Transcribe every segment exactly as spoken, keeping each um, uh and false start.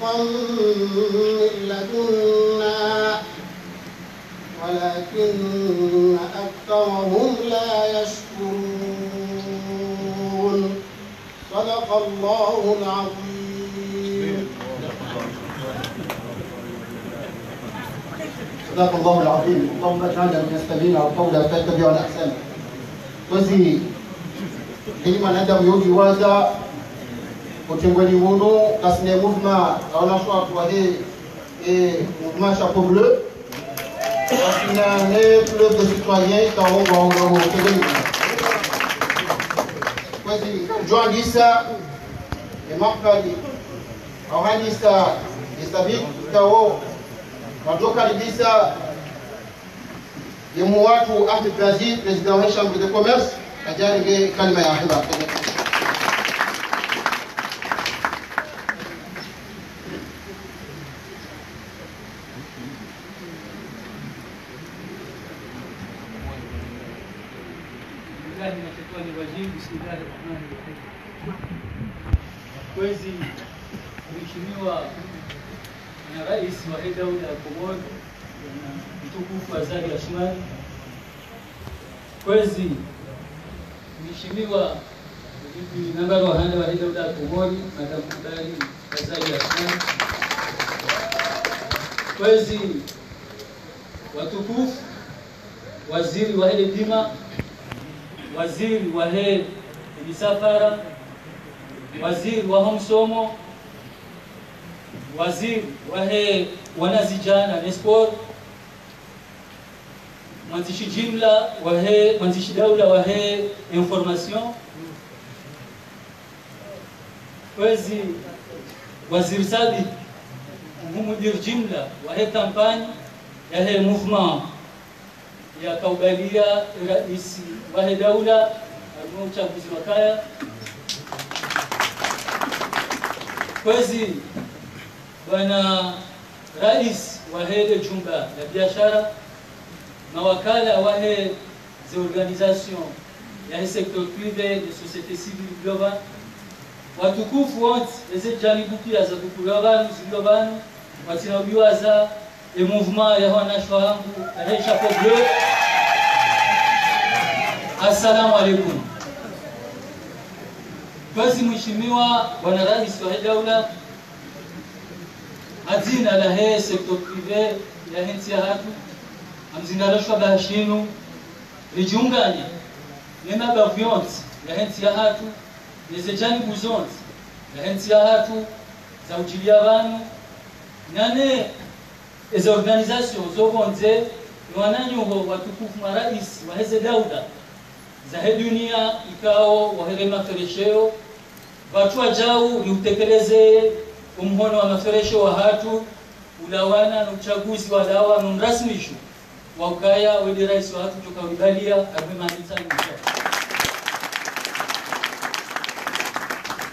من لدنا ولكن أكثرهم لا يشكرون. صدق الله العظيم. صدق الله العظيم. اللهم اجعلنا من السامعين القول فيتبعون أحسنه. Kwezi, heli mwanadamu yodjiwaza, utengweni wunu, kasine mouvement, kaona shwa kwa he, eh, mouvement Chapeau Bleu. Kasina ne club de citoyens, kaongo, ongo, ongo, kebeni. Kwezi, djwandisa, e makali, ahandisa, e sabit, kao, madjoka libisa, Yemu watru Ahmed Bazi, président wa Chambre de Commerce, adje arenge kalima ya hiba. بسم الله من الشيطان الرجيم. بسم الله الرحمن الرحيم. Kwezi, mheshimiwa na rais wa he daula ya Komori, mtukufu Azali Assoumani. Kwezi, mheshimiwa nambari wa handa wa he daula ya Komori, Madame Azali Assoumani. Kwezi, watukufu, waziri wa he dima, waziri wa he misafara, waziri wa ho msomo, waziri wa he wanazidjana ne sport, mwandzishi jimla wa he, mwandzishi daula wa he information, kwezi waziri Sabi, ngu mudiri jimla wa he kampanyi ya he mouvement ya kaubalia raisi wa he daula, harumwa utsaguzi wakaya. Kwezi, bwana rais wa he le jumba la biashara, mawakala wa he ze organisation ya he secteur privé, ne société civile globale, watukufu wontsi, eze janibu pia za tukuliwa pvanu, ziliwa pvanu, watsina uliwaza, e mouvement ya wanashe wangu, ya he Chapeau Bleu. Assalamu alaikum. Kwezi mheshimiwa, bwana rais wa he daula, ha dzina la he secteur privé ya he ntsi yahatru, ngamzingarishwa bahashinu, ridjiunganya, ne mabavu yontsi ya he ntsi yahatru, ne ze janibu zontsi ya he ntsi yahatru, za udjilia pvanu, nane eze organisation zo pvondze, ne wananyaho watukufu marais wa heze daula za he dunia, ikao wahere maferesheo, pvatsu wadjau ni utekeleze omhono wa maferesheo wahatru, ulawana no utsaguzi walawa no mrasimisho wa ukaya wende rais wahatru djoka ulibalia, harumwa e manitsa ni mtsa.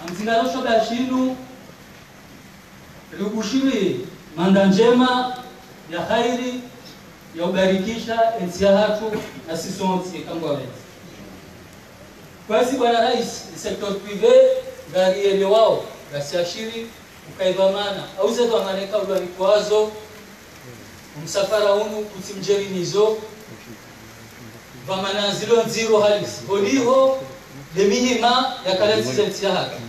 Ngamzingarishwa bahashinu, ribushiri manda ndjema ya hairi ya ubarikisha e ntsi yahatru na sisi sontsi kangwawezi. Kwezi bwana rais, e secteur privé, ngarielewao, ngasi ashiri, ukaya dhwamana, au ze dhwamana ikao ulwa nikwazo, omsafara unu kutsi mdjeri nizo, dhwamana zilo ndziro halisi, holiho, le mihima ya kalantsiza e ntsi yahatru.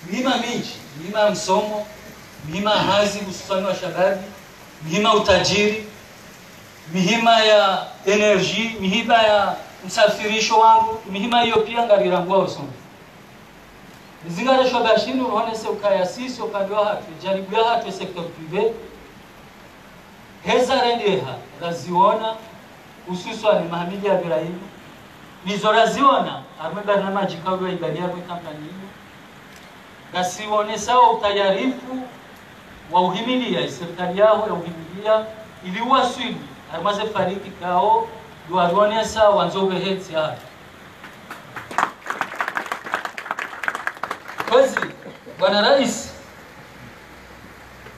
Mihima mindji, mihima ya msomo, mihima ya hazi, hususwani wa shababi, mihima utajiri, mihima ya énergie, mihima ya msafirisho wangu, mihima iyo pia ngarirambuao sontsi. Ngamzingarishwa bahashinu, ruhonese ukaya sisi upande wahatru, janibu yahatru e secteur privé, heza rendeha, raziona, hususwani Mahamidi ya Ibrahim, nizo raziona, harumwa e barnamaji ikao ulwa ibalia harumwa e kampanyi iyo. Ngasi wonesao utayarifu wa uhimilia, e serikali yaho ya uhimilia, ili uwaswili harumwa ze fariki ikao, ndo warionesa wandzo ubehe ntsi yahatru. Kwezi, bwana rais,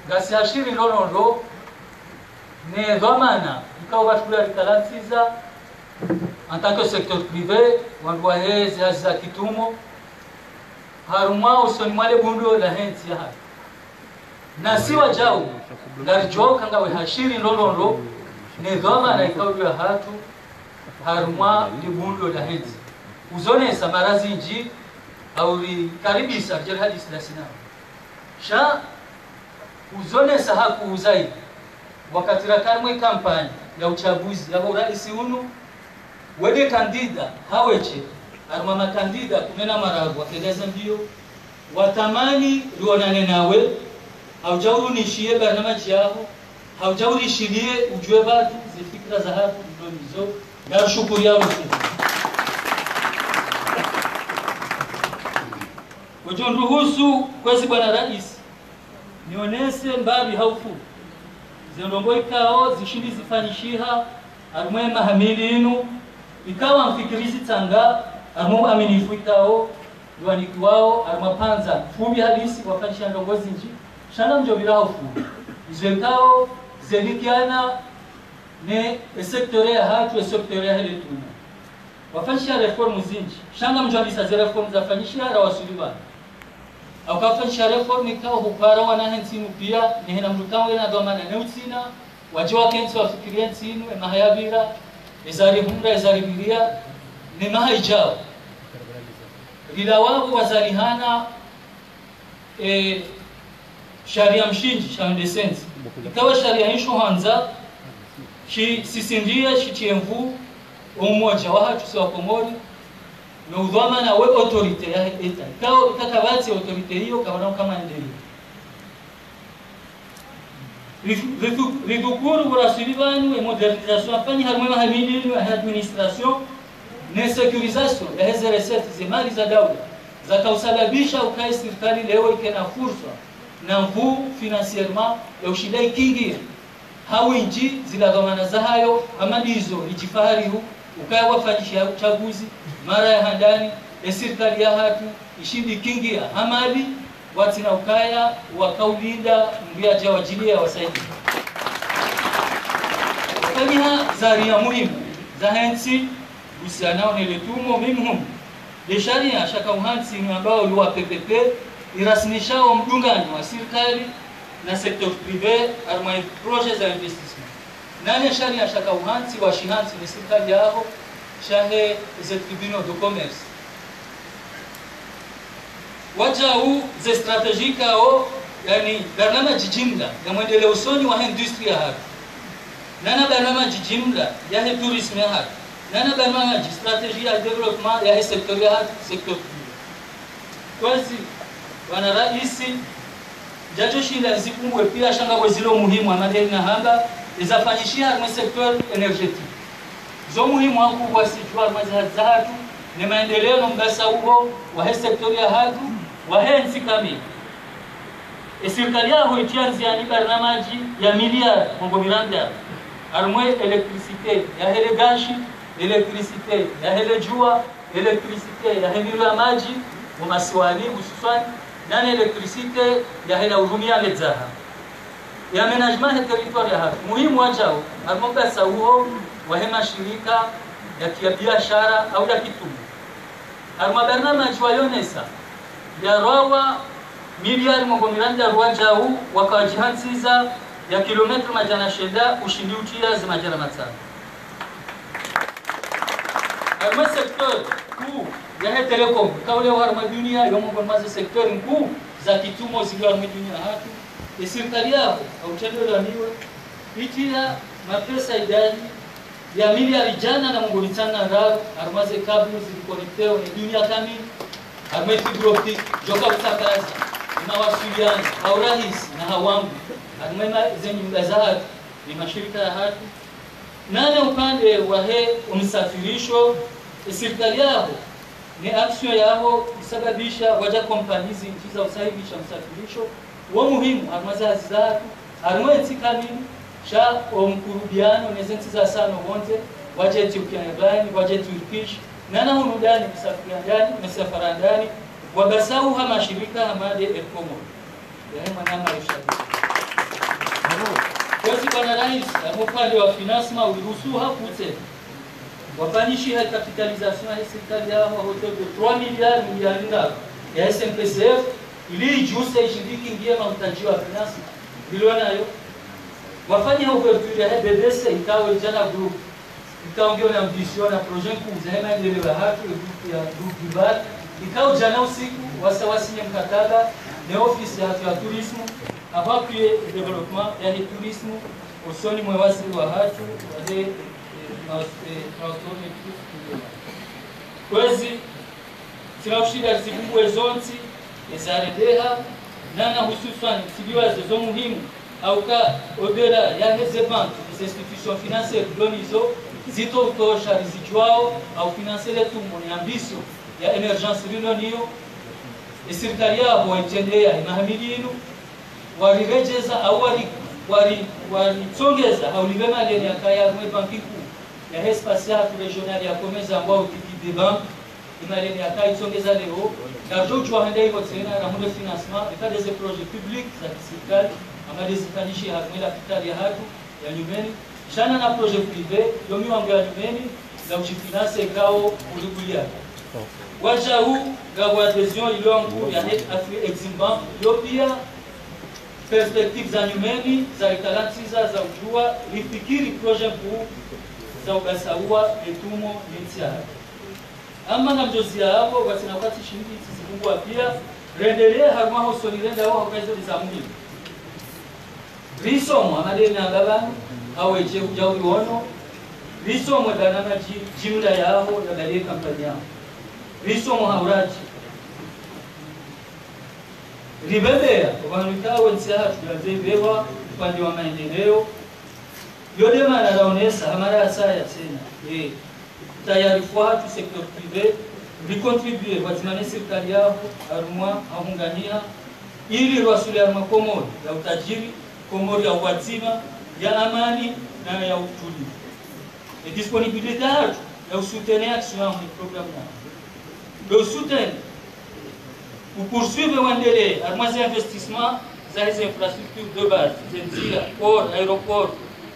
ngasi ashiri lolondo, ne dhwamana, ikao pvatsu ulwa rikalantsiza, en tant que secteur privé, wandru wa heze hazi za kitrumo, harumwa usoni mwa le bundo la he ntsi yahatru. Nasi wadjau, ngaridjo uka ngawe hashiri ndrondrondro, ne dhwamana ikao ya hatru, harumwa le bundo la hentsi. Uzonesa mara zindji, hau rikaribisa, ridje rihadisi nasi nawe. Sha, uzonesa hakuu zaidi, wakati raka harumwa kampanyi ya utsaguzi ya uraisi unu, wende kandida, haweshe, harumwa makandida kume na mararu wakendeza mbio, watamani rionane nawe, haudja urunishiye barnamaji yaho, haudja urishilie udjuwe pvatsu ze fikira za hatru ndo nizo, ngarishukuriao Mwenyezi Mungu. Udjo niruhusu kwezi bwana raisi, nionese mbapvi haufu ze ndrongoo ikao zishindi zifanyishiha harumwa ye maha mili inu, ikao mfikiri zitsanga, harumwa uaminifu ikao, wanikiwao, harumwa pvandza, fupvi halisi, wafanyisha ndrongoo zindji, sha ngamdjo pvira haufu. Izo ikao, zelikiana, ne, e secteur ya hatru, e secteur ya hele tunu. Wafanyisha réforme zindji, sha ngamdjo pvisa ze réforme zafanyishiha ra waswili pvanu. Hauka wafanyisha réforme ikao hupara wana hentsi inu pia, ne hena mdru ikao ngena dhwamana ne utsina, wadje wakentsi wafikiri entsi inu, e maha yapvira, eza rihundra, eza ripviria, ne maha idjao. Rila wapvo wazalihana, e, sharia mshindzi, sha ndesentsi. Ikao sharia isho handza, shi, sisindie, shitrie nvuu, o umoja wa hatru si wa Komori, no udhwamana we autorité ya État. Ikao, ikao kapvatsi autorité iyo, kapvana uka maendeleo. Rifu-, rifu-, ridhukuru uraswili pvanu e modernisation yafanyiha harumwa e maha mili inu ya he administration, ne sécurisation ya heze recettes, ze mali za daula, zaka usababisha uka e sirikali leo ikena fursa na nvuu financièrement ya ushinda ikingie ha windji zila dhwamana zahayo, hama ndizo ridjifahariho ukaya wafanyishiha utsaguzi mara ya handani, e sirikali ya hatru ishindi ikingia ha mali, watsina ukaya waka ulinda mdru yadja wadjilia wasaidie. Wafanyiha zaria muhimu za hentsi, uhusianao ne le tumo minhum, le sharia shaka uhantsi ni ambao lwa P P P, irasimisha o mdunganyo wa sirikali na secteur privé harumwa e projet za investissement. Nane sharia shaka uhantsi, washihantsi ne sirikali yaho, shahe ze tribunaux de commerce. Wadjau ze stratégie ikao, yaani, barnamaji jimla ya mwendeleo usoni wa he industrie ya hatru. Nana barnamaji jimla ya he tourisme ya hatru. Nana barnamaji stratégie ya développement ya he secteur ya hatru, secteur privé. Kwezi, bwana raisi, ndjadjo shinda nizikumbwe pia sha ngapvo zilo muhimu hama ndeni nahamba, ezafanyishiha harumwa e secteur énergétique. Zo muhimu hakuu wasidjuwa harumwa ze hazi za hatru, ne maendeleo no mbasa uho, wa he secteur ya hatru, wa he ntsi kamili. E sirikali yaho itria ndziani barnamaji ya miliari mengo miraru, harumwa e électricité ya hele gashi, électricité ya hele djuwa, électricité ya he miro ya madji, o masiwani hususwani, nane électricité ya hela urumia ledzaha. E aménagement he territoire ya hatru. Muhimu wadjau, harumwa mbasa uho wa he mashirika ya kibiashara au ya kitumo. Harumwa barnamaji wayonesa, ya rwawa miliari mengo miraru wadjau, waka wadjihantsiza ya kilomètre madjana shenda ushindi utria ze madjana matsanu. Harumwa e secteur kuu ya he télécom, ikao leo harumwa dunia, yo mengo mwa ze secteur nkuu za kitumo zilio harumwa dunia hatru, e sirikali yaho, ha utrendelewa niwe, itria mapesa idadi ya miliari djana na mengo mitsanu na ndraru, harumwa ze câbles zili connecté ne dunia kamili, harumwa e fibre optique, djoka utsakaza, ne mawasiliano, ha urahisi, na ha wangu, harumwa e ma-, ze nyumba za hatru, ne mashirika ya hatru, nane upande wa he umsafirisho, e sirikali yaho, ne action yaho, isababisha wadja kompanyi zindji za usahilisha msafirisho, wo muhimu, harumwa ze hazi za hatru, harumwa e ntsi kamili, sha o mkurubiano, ne ze ntsi za sano pvondze, wadje Ethiopian Airlines, wadje Turkish, nana hunu ndani, misafara ndani, misafara ndani, wabasau ha mashirika hama nde Air Comores. Yaani mwanama yushabu. Kwezi bwana raisi, harumwa upande wa financement uliruhusu ha kutse. Wafanyishiha capitalisation ya sirikali yaho à hauteur de trois milliards, miliari ndraru ya S N P C F, Ili idjuse ishindiki ngiye mahutadjio ya finance, ngilo nayo. Wafanye ouverture yahe B B C, ikao idjana groupe. Ikao ngiyo na ambition na projet nkuu zahe maendeleo yahatru, e groupe ya groupe Dubai. Ikao djana usiku, wasa wasinye mkataba, ne ofisi yahatru ya tourisme, apvo appuyer développement yahe tourisme, usoni mwe waziri wahatru, wahe, eh, trans-, eh, transport et tourisme. Kwezi, tsina ushinda zibumbwe zontsi, ezarendeha, nana hususwani tiliwa zezo muhimu, hauka au-delà yaheze banque, eze institutions financières, donizo, zitso utosha rizidjuwao, hau financer le tumo ne ambition ya émergence rilo nayo, e sirikali yapvo waitrendeya, e mahamili inu, wariredjeza, hau wari, wari, waritsongeza, hau live madeni yakaya mwe banki nkuu, yahe espace yahatru régional ya commerce, ambao T P B Bank, e madeni yakaya itsongeza leo, na djo djuwa hende iho tsena, na hunde financement, eka ndeze projets publics za kisirikali, hama ndeze tanishi harumwa e lapitali yahatru, ya nyumeni, shana na projet privé, yo miwango ya nyumeni, na ujifinance ikao ulikulia. Wajau, ngapvo adhésion ilo nkuu yahe Afri-Exim Bank, yo pia, perspectives za nyumeni, za ikalantiza, za udjuwa, rifikiri projet nkuu, za ubasauwa, e tumo, ne ntsi yahatru. Ama ngamdjoziya apvo, kwatsina kwatsi shindri, tsizibumbwa pia, rendelee harumwa hosoni renda wo hauka izo ndiza muhimu. Risomo, hama ndeni namba pvanu, hawedje hudja uri wono, risomo dana madji, jimla yaho, na bali ye kampani yaho. Risomo hauradji. Ribebea, opvanu ikao e ntsi yahatru yabebelwa, upande wa maendeleo, yo nde mana raonesa, hamara ya saya tsena, eh, utayarifu wahatru secteur privé, ricontribuer, pvwadzima ne sirikali yapvo, harumwa, hahunganiha, ili riwaswili harumwa Komori ya utadjiri, Komori ya upvwadzima, ya amani, na ya utulivu. E disponibilité yahatru, ya usoutenir action yaho ne programme yaho. Ndo usoutenir, upoursuivre, wendelee, harumwa ze investissement zaheze infrastructures de base, ze ndzia, port, aéroport,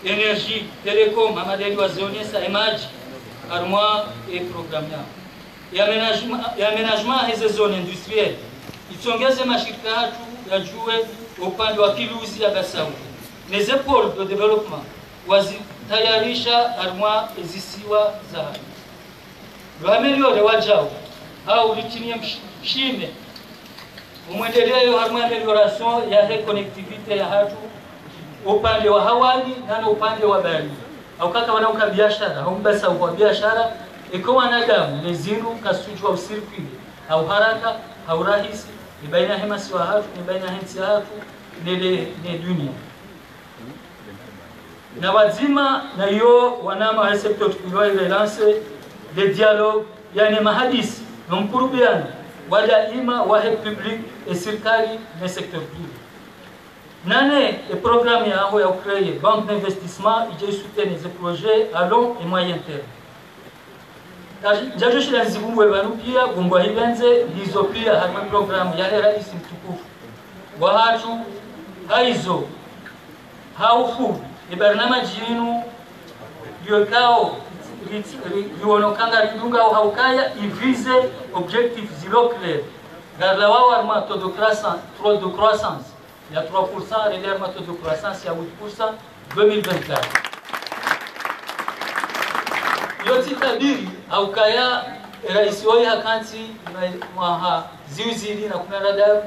énergie, télécom, hama ndeli wazionesa, e madji, harumwa e programme yaho. E aménagement, e aménagement heze zone industrielle, itsongeze mashirika yahatru yadjuwe upande wa kiluzi ya basauwa. Neze pôles de développement, wazitayarisha harumwa ezisiwa zahatru. Ndo améliorer wajau, hau ritsiniye msh-, mshime, umwendeleyo harumwa amélioration yahe connectivité yahatru, upande wa hawani, nano upande wa bahari. Hauka wana uka biashara, hau mbasauwa biashara, eka wanadamu, ne zindru, kazitsudjuwa usirikile, hau haraka, hau rahisi, e baina he masiwa yahatru, ne baina he ntsi yahatru, ne le, ne dunia. Na pvwadzima na iyo wanama wa secteur privé wa relance le dialogue, yaani mahadisi, no mkurubiano wa daima wahe public, e sirikali ne secteur privé. Nane e programme yaho ya ucréer banque d'investissement idje isoutenir ze projets à long et moyen terme. Kaji, ndjadjo shinda nizibumbwe pvanu pia, gongwa hipvendze, ndizo pia harumwa programme yahe raisi mtukufu wahatru, haizo, haufu, e barnamaji inu, yo ikao, ri, ri, riono kanga ridunga, haukaya, i vise objectifs zilo clairs. Ngarilawao harumwa taux de croissance, taux de croissance ya trois pour cent, rende harumwa taux de croissance ya huit pour cent, deux mille vingt-quatre. Yo tsi tabiri, haukaya, e raisi woyi hakantsi, mwa, mwaha ziwi zili na kume na ndraru,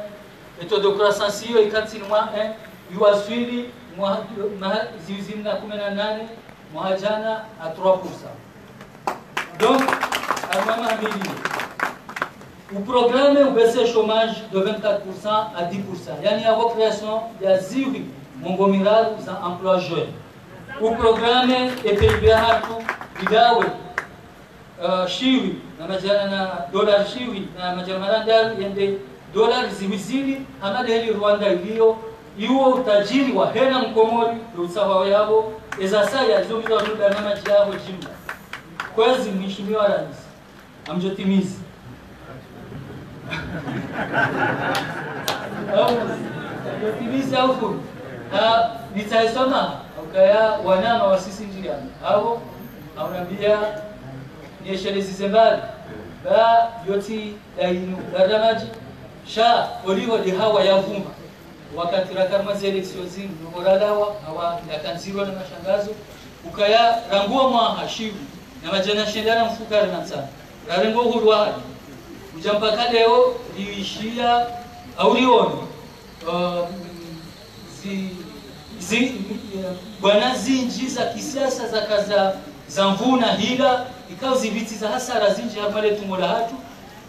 e taux de croissance iyo ikantsi ni mwa, eh, iwaswili mwa, mwa ziwi zili na kume na nane, mwaha jana à trois pour cent. Donc, harumwa mahamili, uprograme ubaise chômage de vingt-quatre pour cent à dix pour cent. Yaani, yapvo création ya ziwi mengo miraru za emploi jeune. Uprograme e P I B yahatru, idawe, eh, shiwi, na madjana na dollar shiwi, na madjana mararu yende dollar ziwi zili, hama ndeli Rwanda iliyo, iwo utajiri wa hena Mkomori, ndo utsaha wa yapvo, eza saya, izo ngizo wanuda na madji yapvo jimla. Kwezi, Mheshimiwa Rais, ngamdjo timizi. Au, ngamdjo timizi au fu. Ah, nitsaisoma, haukaya wanama wa sisi njiani. Au, haunambia, nieshelezi ze mbali. Ba, yo tsi, ya inu, barnamaji. Sha oliho de hawa yavuma, wakati raka harumwa ze élections zinu, no horalawa, hawa yakandzirwa na mashangazo, ukaya rangu wo mwaha shiwi na madjana shenda na mfukare na ntsanu, rarenga uhuru wahatru. Udja mpaka leo, riishiya, au riono, eh, zi, zi, eh, bwana zindji za kisiasa zaka za, za nvuu na hila, ikao zipvitsi za hasara zindji harumwa le tungo lahatru,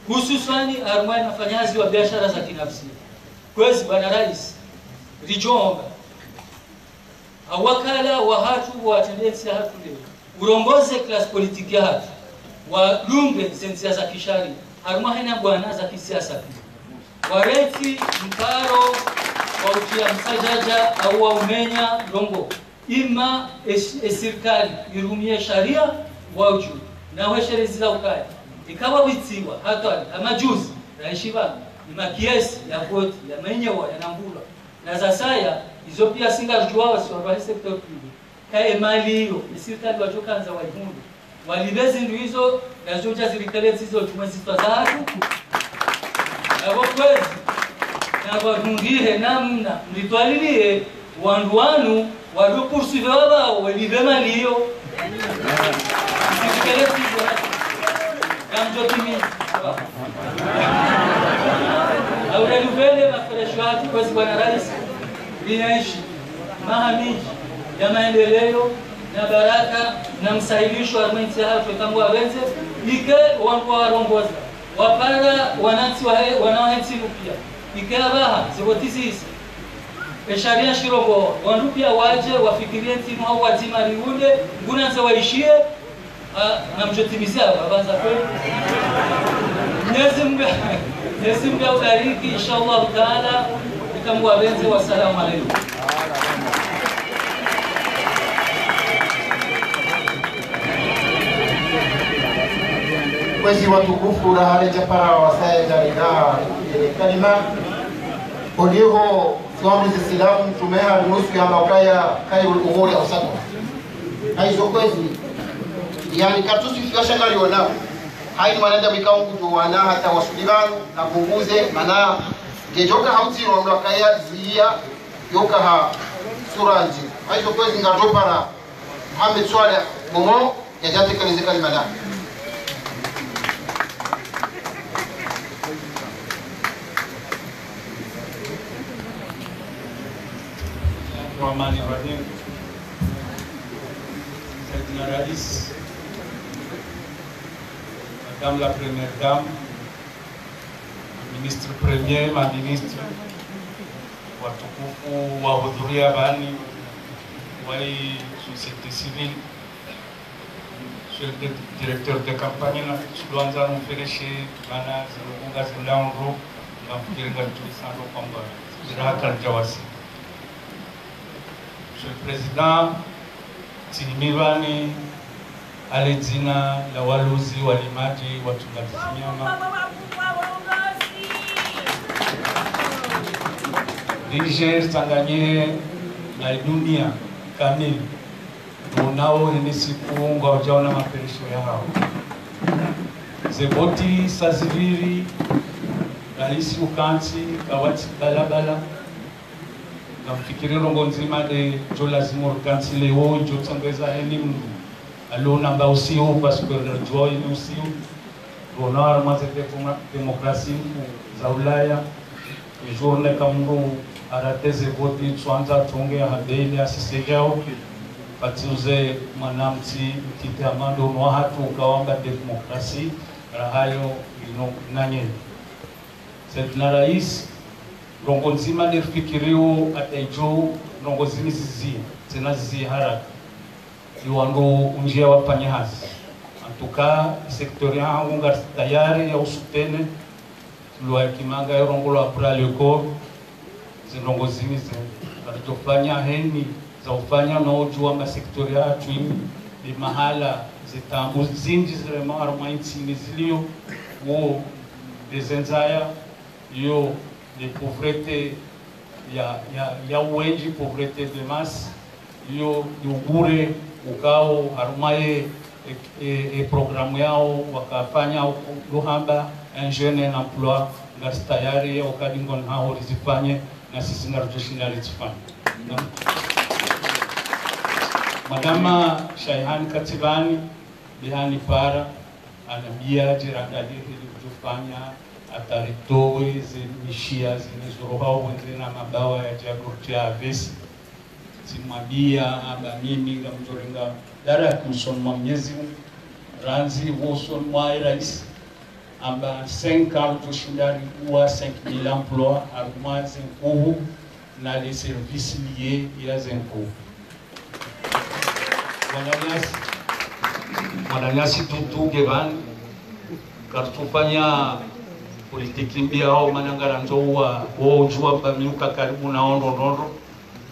hususwani harumwa ye mafanyahazi wa biashara za kinafsia. Kwezi, bwana raisi, ridjo omba, awakala wahatru watrende ntsi yahatru leo, urongoze classe politique yahatru, wadunge ze ndzia za kisharia, harumwa hena bwana za kisiasa pia. Wareti mparo wa utia msadjadja au wa umenya ndrongo. Ima e, e sirikali irumie sharia wa udju, na hweshelezi za ukaya. Ikawa witsiwa, hatwari, amajuzi, raishi pvanu, ni makiesi ya voti, ya menyewa, ya nambulwa. Na za saya, izo pia si ngaridjuwao si wandru wa he secteur privé. Kaye mali iyo, e sirikali wadjo kandza waihundre. Walipve zindru izo, na zo udja zirikele zizo djumwe zitswa zahatru. Apvo kwezi, na wadungihe namna, mritwalilie, wandru wanu, wandru poursuivre wapvao, welipve mali iyo. Zirikele zizo, na mdjo timiza. Au renouveler ma frères wahatru, kwezi bwana raisi, rinaishi maha mindji ya maendeleo, na baraka, na msahilisho harumwa entsi yahatru, eka Mngu apvendze, ike wandru warongoza, wapara wanantsi wahe, wana wahe ntsi inu pia, ike apvaha, ze voti zihisa. E sharia shirongowa, wandru pia wadje, wafikirie ntsi inu hau wadzima riunde, nguna nze waishiye, ah, na mdjo timiza, apvaha za kweli. Mwenyezi Mungu, Mwenyezi Mungu awabariki, inshallah taala, eka Mngu apvendze, wassalamu alaikum. Kwezi watukufu, raha ledja para wasaya djaridha, eh, kalima. Oliho, swambu zisilamu, mtrume ha nusu yamba ukaya, khairul umuri awsatuha. Haizo kwezi, yani, katsusifiwa sha ngalionao. Haini mwanadamu ikao ngudjo wana hata wasuli pvanu, na punguze, mana, ngedjoka ha utsiro ndo akaya ziya, yoka ha sura ndji. Haizo kwezi ngadjo para Mohamed Swaleh Momo, yadje yatekeleze kalima lahe. Rahmani Rahim. Sayyidina Rais, Madame la Première Dame, Ministre Premier, ma ministre, watukufu wahudhuria pvanu, wa i société civile, Monsieur le directeur de campagne, na tsidjwandza numfereshe, mana zinu ngazindao ndro, ngamfikiri ngamtsulisando kwamba, zira hakal djawasi. Monsieur le Président, tsinimivani, ale dzina la waluzi, walimadji, watunga zinyama. Ridje ritsanganyihe na idunia kamili. Wonao heni siku ngwadjaona maferesho yahao. Ze voti sa zipviri, raisi ukantsi, kawatsi balabala. Ngamfikiri ndrongo ndzima de djo lazimu rikantsi leo, idjo tsongeza heni mndru. Alona mba usiu, parce que ridjuwa heni usiu. Wonao harumwa ze demo-, démocratie za Ulaya, e journée ka mndru arate ze voti, tswandza tonge ha beli asise djao, pvatsi uze mwana mtiti, mtiti amando no hatru ukawamba démocratie, raha yo ino nanye. Sayyidina Rais, ndrongo ndzima nerifikirio hata idjo, ndrongo zini zizi, tsena zizi haraka. Iwandru undjia wafanya hazi. En tout cas, secteur yahangu ngari tayari ya usoutenir. Lwa kimanga yo rongoa bras le corps. Zindrongo zini ze, ngaridjofanya heni, za ufanya na udjuwa ma secteur yahatru ini, ni mahala zitambu zindji zirema harumwa intsi ini zilio, wo, de zenzaya, yo, de pauvreté, ya, ya, ya wendji, pauvreté de masse, yo, yo bure, ukao, harumwa ye, e, e, e programme yao, wakafanya, luhamba, un jeune, un emploi, Ngasi tayari, ye wakati ngonao rizifanye, na sisi ngaridjoshinda rizifanye. Mwanama Shayhani Katsibani, be hanipara, hanambia djirandalihe ridjofanya, hata ritowe ze mishia zine zorohao wendze na mabawa ya djagurti ya avesi. Tsimwambia amba mimi ngamdjorenga daraka usoni mwa Mwenyezi Mungu, randzi wo usoni mwa raisi, amba cinq ans ridjoshinda riuwa cinq mille emplois, harumwa ze nkuhu, na les services liés ya ze nkuhu. Mwananyasi, mwananyasi tutu gevani, karitsufanya politiki mbi hao, mana ngarandzo uwa, wo udjua amba mi uka karibu na ondro ndrondro.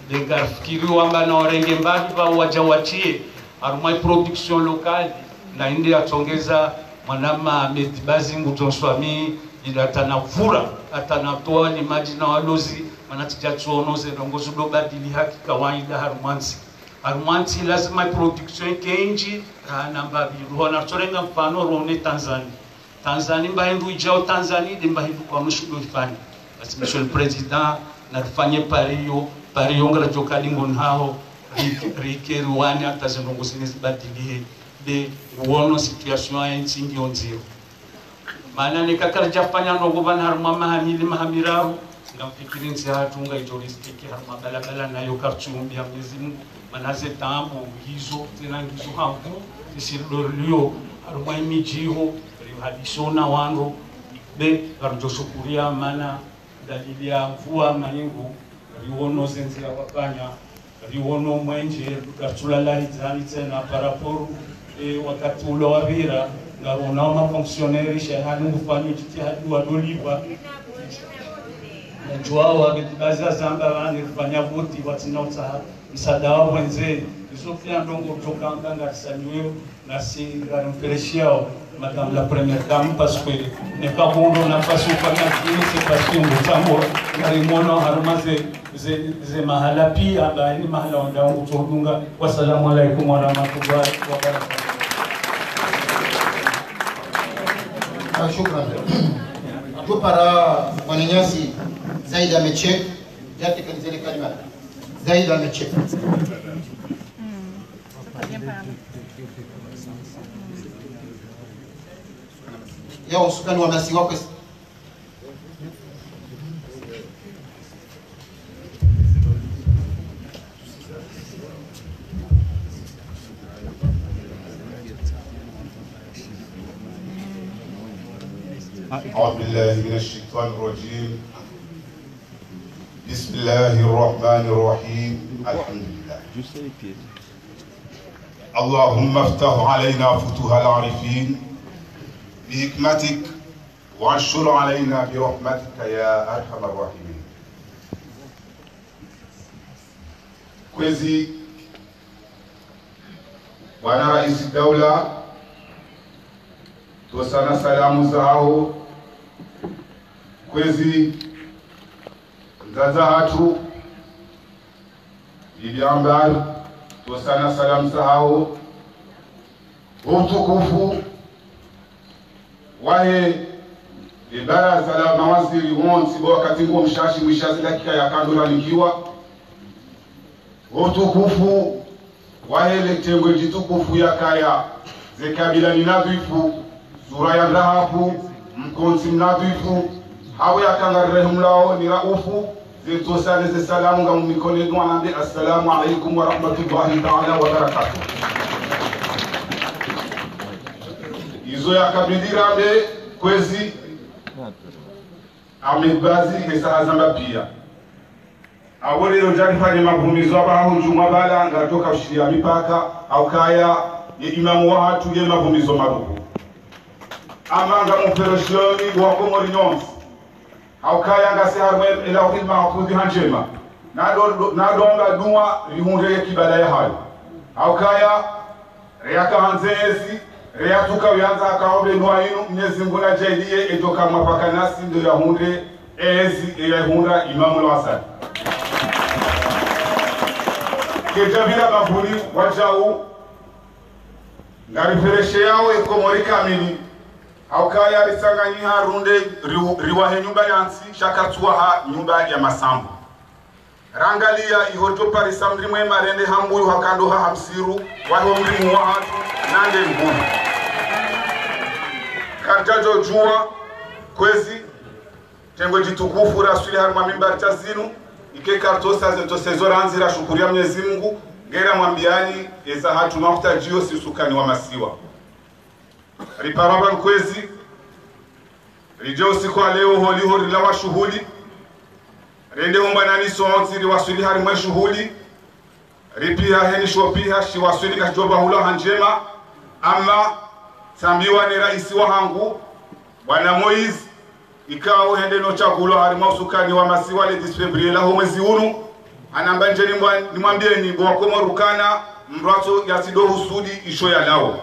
Be ngarifikiri wamba na warenge mbali pvao wadja watie harumwa i production locale, na inde yatsongeza mwanama Ahmed Bazi ngudjo nswami, ila hata na vura, hata na towa ni madji na walozi, mana tsidja tsiono ze ndrongoo zidjo badili haki kawaida harumwa ntsi. Harumwa ntsi lazima i production ike indji, hana mbapvi. Ruhona ritsorenga mfano rone Tanzanie. Tanzanie mba hindru idjao Tanzanie, de mba hindru kwanu shidjo ifanya. Basi, Monsieur le Président, narifanye pari iyo, pari iyo ngaridjo kadi ngonao, ri-, rike riwane hata ze ndrongoo zine zibadilihe, de uono situation ya ntsi ngiyo ndziro. Mana neka karidjafanya ndrongoo pvanu harumwa maha mili, maha miraru, ngamfikiri ntsi yahatru ngaidjo risitiki harumwa balabala nayo karitsuombia Mwenyezi Mungu, mana ze taabu hizo, zina ngizo hangu, sisi ridjo rilio harumwa i midji iho, rihadisio na wandru, be, ngaridjo shukuria mana dalili ya mvua maingu, riono ze ndzia wafanya, riono mwenje, karitsula lahidzani tsena par rapport, eh, wakati ula wapvira, ngarionao ma fonctionnaires, Shayhani ngufanyao djitihadi wadolipvwa. Nadjuao Ahmed Bazi hazamba pvanu rifanya voti, watsina utsaha msaada wa pvondze. Izo pia ndrongoo ridjo kamba ngarisanyiweo, nasi ngarimfereshiao Madame la Première Dame, parce que neka kundo nafasi ufanya zini, c'est parce que ngutsango, ngarimwono harumwa ze, ze, ze mahala pia, amba ni mahala wandao ngutsohudunga. Wassalamu alaikum warahmatullahi wabarakatuh. Ah, shukran. Tupara mwananyasi Zaid Ahmed Cheikh, yatekeleze le kalima. Zaid Ahmed Cheikh. Ya usukani wa masiwa kwezi. أعوذ بالله من الشيطان الرجيم. بسم الله الرحمن الرحيم. الحمد لله. اللهم افتح علينا فتوح العارفين بحكمتك وانشر علينا برحمتك يا أرحم الراحمين. Kwezi, bwana raisi daula, tosana salamu zaho. Kwezi, mdzadze hatru, Bibi Ambar, tosana salamu zaho. Utukufu wahe le baraza la mawaziri wontsi, bo wakati ngo mshashi mwishazi dakika ya kandura nikiwa. Utukufu wahe le tengwe djitukufu yakaya, ze kabila ni nadhifu, sura ya ndahafu, mkontsi mnadhifu, hawe yakanga rehumlao ni raufu, zetsosane ze salamu nga mumikone dua nambe, assalamu alaikum warahmatullahi taala wabarakatuh. Izo yakabidi rambe kwezi Ahmed Bazi hesa hazamba pia. Abo leo djarifanye mavumizo aba hahundjumwa bala ngatoka ushiria mipaka, haukaya ye imamu wahatru ye mavumizo maruhu. Ama ngamumfereshioni wa Komori nyontsi. Haukaya ngasi harumwa ye Lauhil Mahfudhi ha ndjema. Nado-, nadomba dua rihundre ye kibala yahayo. Haukaya reyaka handze ezi, reyatsuka uyandza hakaombe dua inu, Mwenyezi Mungu nadjaaliye, edoka mwapaka nasi ndo yahundre ezi, eyahundra Imamu Lwasani. Kedjapvira bapvuni wadjau, ngariferesheyao ye Komori kamili, Haukaya ritsanganyiha runde ri-, riwahe nyumba ya ntsi, sha karitsuwaha nyumba ya masambu. Rangaliya iho ridjo parisa mdri mwema rende ha mbuyu hakando ha hamsiru, wahe wo mdri mwa hatru, nande mbuyu. Karidjadjo djuwa, kwezi, tengwe djitukufu raswili harimwa mimbari sha zinu, ike karitsosa ze ntsosezo randzi rashukuriya Mnyezi Mungu, ngera mwambiyani eza hatru mahutadjiyo si usukani wa masiwa. Riparwa pvanu kwezi, ridje usiku wa leo holiho rilawa shuhuli, rende umbana ni sontsi riwaswili harimwa shuhuli, ripiha heni shopiha shiwaswili kashidjopvahulwa ha ndjema, ama tsambiwa ne raisi wahangu, Bwana Moïse, ikao hende no tsagulwa harimwa usukani wa masiwa le dix février laho mwezi unu, hanamba ndje nimwa-, nimwambiyeni bo wa Komori ukana, mdru atso yatsidjo husudi isho yalawo.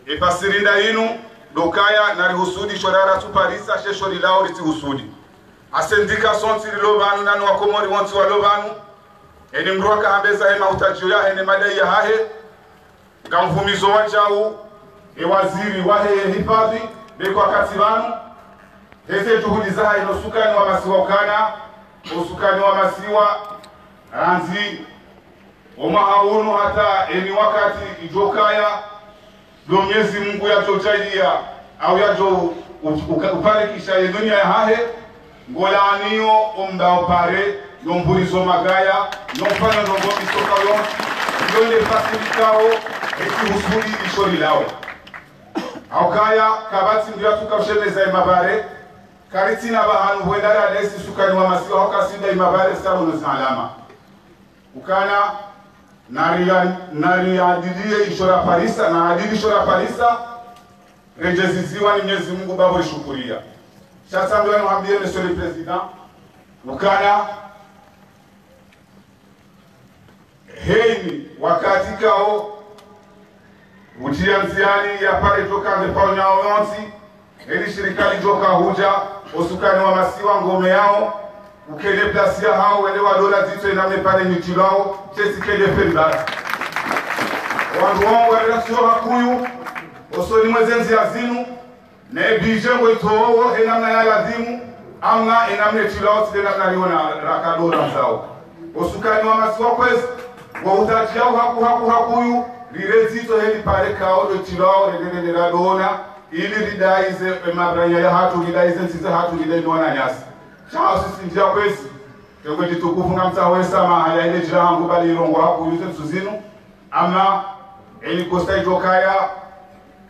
Epvasiri nda inu, ndo ukaya narihusudi isho rara tsuparisa, she sho rilawo ritsi husudi. Asendika sontsi rilo pvanu, nanu wa Komori wontsi walo pvanu, eni mdru akahambeza he mahutadjiyo yahe ne madai yahahe, ngamvumizo wadjau, e waziri wahe ye hifadhi, be kwakati pvanu, heze juhudi zahahe no usukani wa masiwa ukana, usukani wa masiwa, randzi, omwaha unu hata eni wakati idjokaya, ndo Mnyezi Mungu yadjodjaliya, au yadjo u-, uka-, uparikisha ye dunia yahahe, ngolaaniyo omba opare, no mvulizo magaya, no ufanya ndrongo misoka yontsi, iyo nde fasiri ikao, esi husudi isho rilawo. Haukaya, kapvatsi mdru yatsuka ushemeza emapare, karitsina pvahanu hwenda radesi usukani wa masiwa, hauka si nda emapare, sabu no zalama. Ukana, nariya-, nariyadiliye isho raparisa, naadili isho raparisa, redjeziziwa ni Mnyezi Mungu bapvo rishukuriya. Sha tsambiwa nihambiye, Monsieur le Président, ukana, heni wakati kao, utiya ndziani yapare djoka nge pao nyawo yontsi, heli shirika lidjoka hudja, osukani wa masiwa ngome yawo, ukene plasi yahawo, wende wadora dzitso enamne pare nitilwawo, tesi kende feri basi. Wandru wangu warera sio hakuyu, osoni mweze ndziya zinu, ne bije ngo itowo, enamna ya lazimu, ama enamna etilwawo, tsi nde namna riona rakadora ndzao. Osukani wa masiwa kwezi, wa utadjiyawo haku, haku, hakuyu, rire dzitso heli pare kao ndo tilwawo, rende, rende radona, ili ridaize, emabranya yahatru, ridaize ntsi zahatru, ridaize wananyasi. Sha sisi ndziya kwezi, tengwe djitukufu ngamtsaho esamaha ya ile djila hangu bali irongowa hakuyu ze ntsu zinu, ama, eni kosa idjokaya,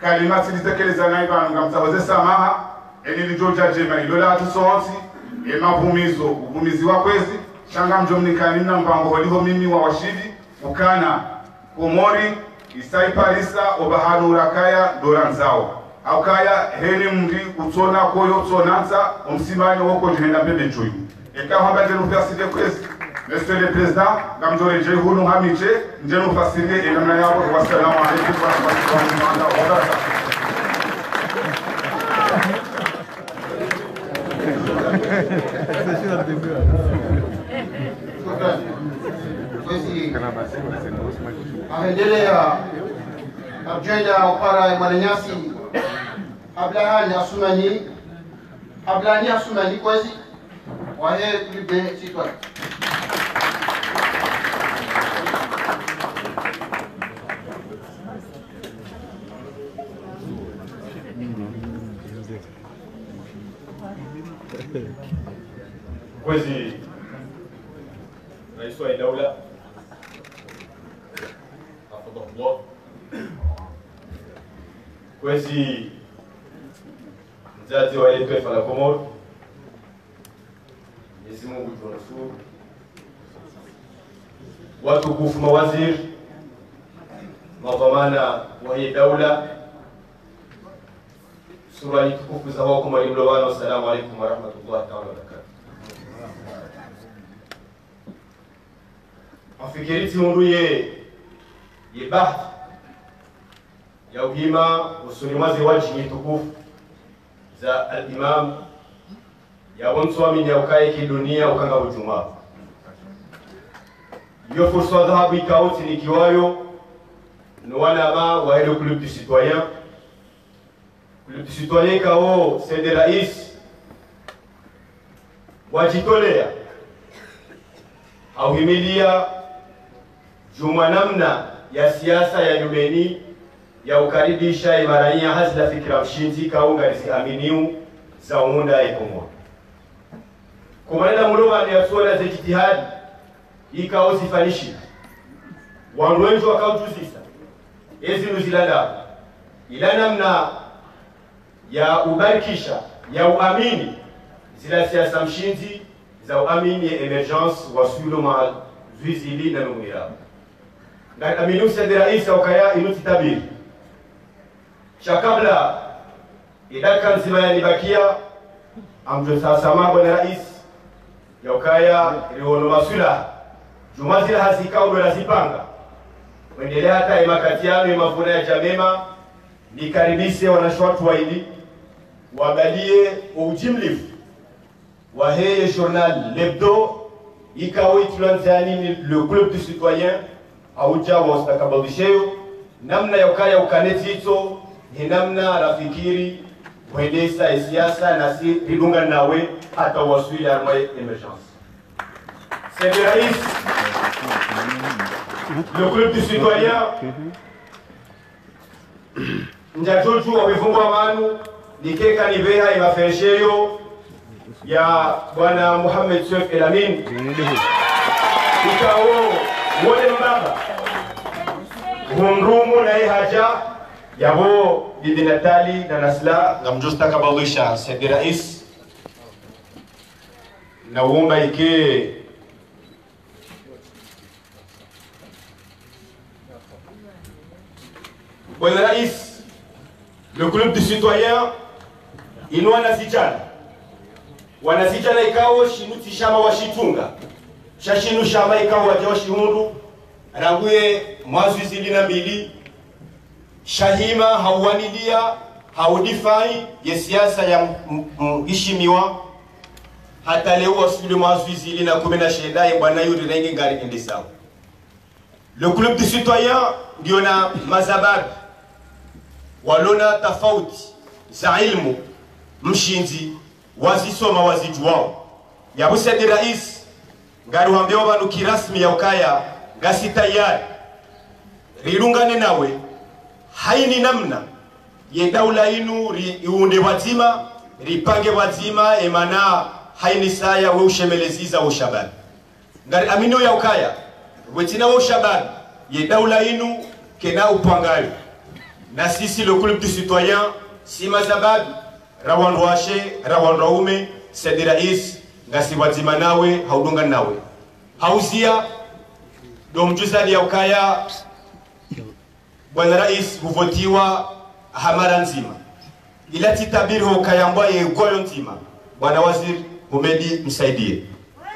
kalima tsilitekeleza nayi pvanu ngamtsaho ze samaha, eni lidjodja djema ilo lahatru sontsi, emavumizo, uvumizi wa kwezi, sha ngamdjo mnikani mna mpango holiho mimi wa washili, ukana, Komori, isa iparisa, opvahanu rakaya, ndo randzao. Haukaya, heni mdri utsona koyo, utsona ntsa, omsimanyo woko djuhenda mbebe djuyu. Eka hamba ndjenu fasiriye kwezi, Monsieur le Président, ngamdjo redjeyi hunu hamiche, ndjenu fasiriye enamna yapvo. Wassalamu alaikum warahmatullahi taala wabarakatuh. Kwezi, ahendeleya, abdjenda upara mwananyasi, Abdulhani Asumani, Abdulhani Asumani kwezi, wahe Club des Citoyens. Kwezi, Raisi wa Daula, hafidhahullah. Kwezi, mzazi wa le twaifa la Komori, Mwenyezi Mungu tuwanusuru. Watukufu mawaziri, madhwamana wa ye daula, surwali tukufu za hoko mwalimu lobano, assalamu alaikum warahmatullahi taala wabarakatuh. Afikiri tsi undru ye, ye bahati ya uhima usoni mwa ze wadjini tukufu za al-Imam, ya wonso amini ya ukaye ki dunia ukanga udjuma. Yo fursa dhahabu ikao tsinikiwayo no wanama wa le Club des Citoyens, Le citoyen ikao Said Rais wajitolea hauhimilia djumwa namna ya siasa ya nyumeni ya ukaribisha imaranya hazi la fikira mshindzi ikao ngariziaminio za uunda ye Komori. Kumanena mulo pvanu ya suala ze jitihadi ikao zifanyishiha. Wandru wendji wakaujuzisa ezinu zilandao, ila namna ya ubarikisha, ya uamini zila siasa mshindzi za uamini ye émergence waswilo mwa zwi zili na mengwirao. Ngariaminio Said Rais ya ukaya inu tsi tabiri. Sha kabla idakika ndzima yanibakia, ngamdjo sasama bwana Rais, ya ukaya riono maswila djumwa zila hazi ikao ndo razipanga. Wendelea hata emakati yanu emavuna yadja mema, nikaribise wanashe watru waili wabalie oujimlifu wahe ye journal L'Hebdo, ikao itulwa ndziani ni le club du citoyen, haudja wa ustakabadhisheyo namna ya ukaya ukane dzitso, he namna rafikiri hwendesa ye siasa, nasi ridungana nawe hata waswili harumwa ye émergence. Said Rais, le club du citoyen, ndjadjodju wa wivungwa pvanu, nikeka nipveha imaferesheyo ya bwana Mohamed Soef El Amine. Ikao wone mbaba hundrumu na ihadja yapvo bibi Nathalie na Nasla. Ngamdjo stakabadhisha Said Rais, na uomba ike Bwana Rais, le club du citoyen, inu wanazidjana. Wanazidjana ikao shinu tsi shama washitunga. Sha shinu shama ikao wadja washihundru, rangu ye mwaha zwi zili na mbili, shahima hauwanilia, haudifai ye siasa ya m-, m-, mhishimiwa, hata leo waswili mwaha zwi zili na kume na shenda, ye bwana yuri renge ngari endesao. Le club du citoyen, ndiona mazababi, walona tafauti za ilmu, mshindzi, wazisoma, wazidjuwao. Yapvo Said Rais, ngariwambiao pvanu kirasmi ya ukaya, ngasi tayari ridungane nawe, haini namna ye daula inu ri-, iunde pvwadzima, ripange pvwadzima, emana haini saya we ushemeleza wo ushababi. Ngariaminio ya ukaya, pvwatsina wo ushababi, ye daula inu kena upvangayo. Na sisi le club du citoyen, si mazababi, ra wandru washe, ra wandru waume, Said Rais, ngasi pvwadzima nawe, haudungana nawe. Hauzia, ndo mdjuzani ya ukaya, bwana Rais huvotiwa ha mara ndzima. Ila tsi tabiri ho ukaya mbwa ye gwayo ndzima, bwana waziri Humedi Msaidie.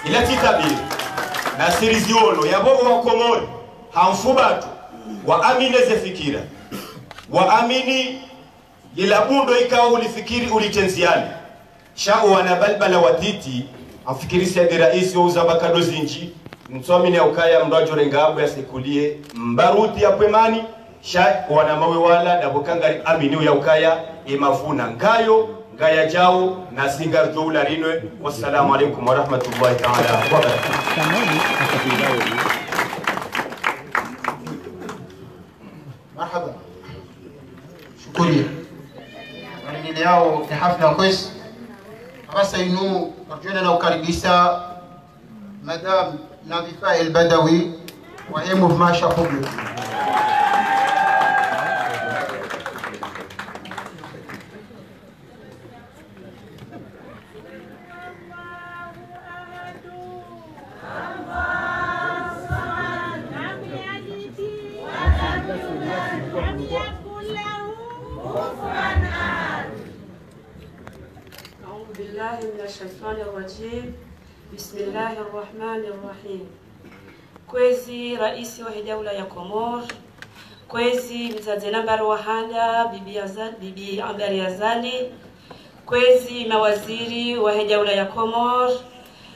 Ila tsi tabiri, nasi riziono, yapvo wa Komori, ha mfubatu, waamini ze fikira, waamini lila bundo ikao ulifikiri ulitrendziani. Sha owana balbala watiti, amfikiri Said Rais wo uzamba kado zindji, mtsuamini ya ukaya mndru adjorenga apvo yasekulie, mbaruti ya pvwemani, sha owana mawe wala, ndapvo ka ngariaminio ya ukaya, emavuna ngayo, ngayadjao, nasi ngaridjo ula rinwe. Wassalamu alaikum warahmatullahi taala wabarakatuh. Marhaba. Shukuriya. Warendeleyao ne hafla kwezi. Apvasa inu, ngamdjo enda na ukaribisa Madame Navifa El Badawi, wa ye Mouvement Shafo Bleu. أعوذ بالله من الشيطان الرجيم. بسم الله الرحمن الرحيم. Kwezi raisi wahe daula ya Komori, kwezi mdzadze nambari wa handa, bibi Aza-, bibi Ambari Azali, kwezi mawaziri wahe daula ya Komori,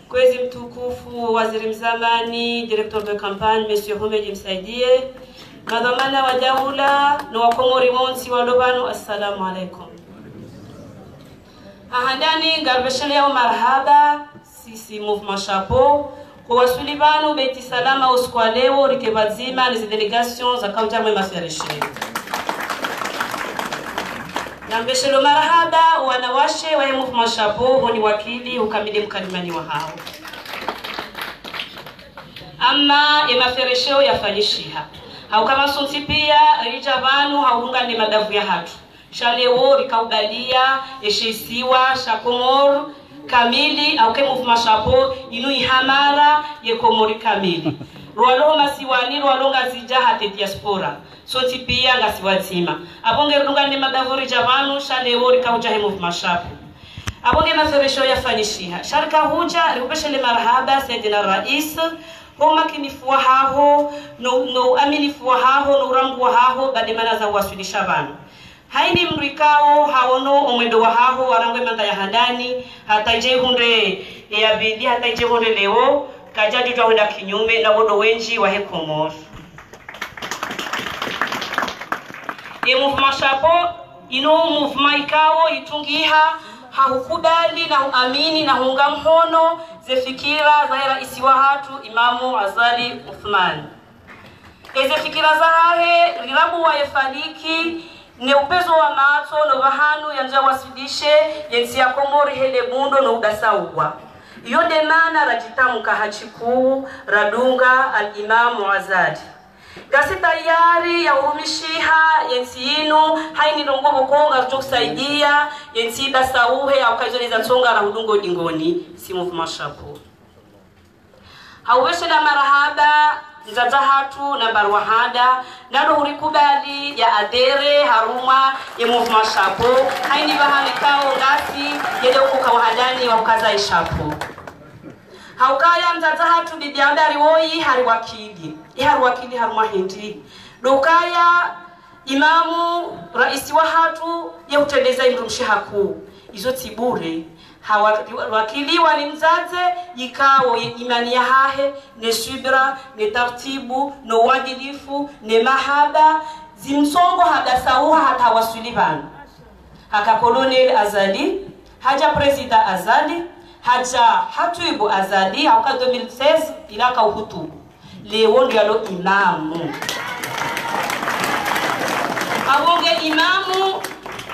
kwezi mtukufu waziri mzamani, directeur de campagne, Monsieur Humedi Msaidie, madhwamana wa daula, no wa Komori wontsi walo pvanu, assalamu alaikum. Ha handani ngarivesheleyao marahaba, sisi Mouvement Chapeau, ko waswili pvanu Beit Salam usiku wa leo, rike pvadzima ne zi délégation zakaudja mwe mafereshe. Namveshelo marahaba, wanawashe wahe Mouvement Chapeau, honi wakili, ukamili mkalimani wahao. Ama ye maferesho yafanyishiha. Hauka masontsi pia, ridja pvanu, haudunga ne mabavu yahatru. Sha leo rikaubalia, eshe isiwa sha Komori kamili, hauka Mouvement Chapeau, inu ihamara ye Komori kamili. Rwalo masiwani, rwalo Ngazidja hata diaspora. Sontsi pia ngasi wadzima. Apvo nge ridunga ne mabavu ridja pvanu, sha leo rikaudja he Mouvement Chapeau. Apvo nge maferesho yafanyishiha. Sha rikaudja, rihupveshele marahaba, Saidina Rais, ho umakinifu wahaho, no, no uaminifu wahaho, no urangu wahaho, ba de mana za uwaswilisha pvanu. Haini mdru ikao, haono omwendo wahaho, wa rangu emanda ya handani, hata idje ihundre ya pvili, hata idje ihundre leo, kadjadjudja hwenda kinyume, na wo ndo wendji wahe Komori. Ye Mouvement Chapeau, inu mouvement ikao itungiha, ha hukubali, na huamini, na hunga mhono, ze fikira zahe raisi wahatru, Imamu Azali Assoumani. Eze fikira zahahe, rirambuwa ye faliki, ne upvezo wa matso, no pvahanu yandzo yawaswilishe, ye ntsi ya Komori hele bundo no udasauwa. Iyo de mana radjitamuka ha shikuu, radunga Al-Imamu Azali. Ngasi tayari ya urumishiha ye ntsi inu, haini ndrongoo pvoko ngazidjo usaidia ye ntsi idasauhe, hauka izo de za ntsonga rahudungo dingoni, si Mouvement Chapeau. Haupveshela marahaba, mdzadze hatru, nambari wa handa, nalo hurikubali ya adhérer harumwa ye Mouvement Chapeau, haini pvahanu ikao ngasi, ye de ukoka wa handani wa ukaza ye chapeau. Haukaya mdzadze hatru bibi Abdari woyi hari wakili. Ihari wakili harumwa hindri. Dokaya imamu raisi wahatru ye utrendeza imdrumshe hakuu. Izo tsi bure. Ha wa-, wakiliwa ni mdzadze, ikao ye imani yahahe, ne subira, ne tartibu, no uadilifu, ne mahaba, zimsongo hadasauha hata waswili pvanu. Haka Colonel Azali, hadja Président Azali, hadja Hatwibu Azali, hauka deux mille seize, ila ka uhutubu. Leo ndo yalo imamu. Apvo nge imamu,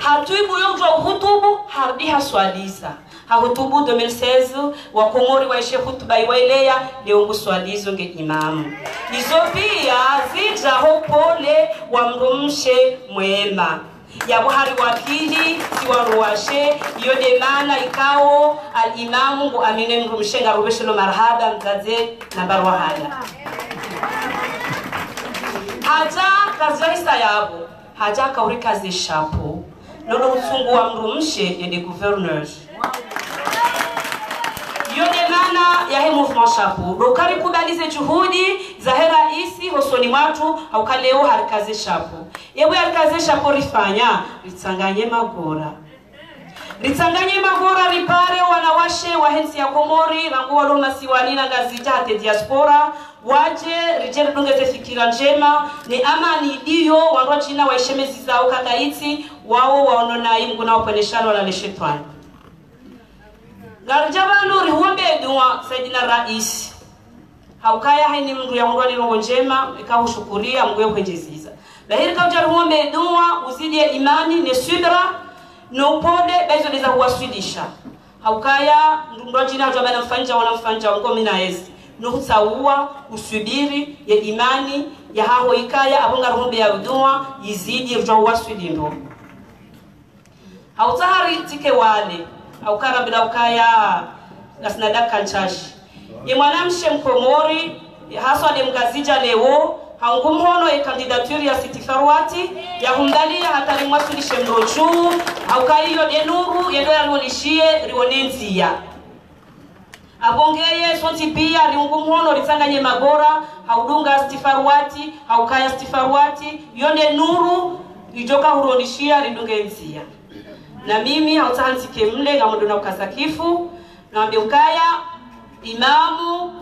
Hatwibu yo udjua uhutubu, harudi haswalisa. Hahutubu deux mille seize, wa Komori waishe hutuba iwaeleya, leo nguswalizo nge imamu. Izo pia zidja ho upole wa mdrumshe mwema. Yapvo hari wakili, si wandru washe, iyo de mana ikao, al-imamu ngu amine mdrumshe ngarupveshelo marahaba mdzadze nambari wa handa. Hadja kazwaisa yapvo, hadja kaurika ze chapeau, nono utsungu wa mdrumshe ye de gouverneur. Iyo de mana yahe Mouvement Chapeau, ndo kari kubali ze juhudi zahe raisi hosoni mwatru, hauka leo harika ze chapeau. Yewe harika ze chapeau rifanya, ritsanganye magora. Ritsanganye magora ripare wanawashe wahe ntsi ya Komori, rangu walo masiwani na Ngazidja hata diaspora, wadje, ridje ridunge ze fikira ndjema, ne amani iliyo, wandru wadjina waishe mezi zao kakaitsi, wao waono nayi Mngu na wapvoneshane na le shetwani. Ngaridja pvanu rihuombe dua, Saidina Raisi. Haukaya haini mndru ya undrwa ni ndrongoo ndjema, ika hushukuria, Mngu ye hwendjeziza. Lahiri kaudja rihuombe dua, uzidie imani, ne subira, no upole, ba izo de za huwaswilisha. Haukaya, mndru mndru wadjina hadjua bana mfanyisha, wana mfanyisha, Mngu mi na ezi. No hutsauwa, usubiri, ye imani, yahaho ikaya, apvo ngarihuombe ya dua, izidi, ridjua huwaswili ndo. Hautsaha ritike wale, hauka rambila ukaya ngasina dakika ntsashi. Ye mwanamshe Mkomori, haswa de Mngazidja leo, haungu mhono ye candidature ya Sitti Farouati, ya humdaliya hata rimwaswilishe mdru dju, hauka iyo de nuru, ye ndo yariwoneshiye, riwone ndziya. Apvo ngeye sontsi pia riungu mhono ritsanganye magora, haudunga Sitti Farouati, haukaya Sitti Farouati, iyo nde nuru, idjoka huroneshiya ridunge ndziya. Na mimi hautsaha ntsike mle, ngamdjo na ukaza kifu, nambe ukaya, imamu,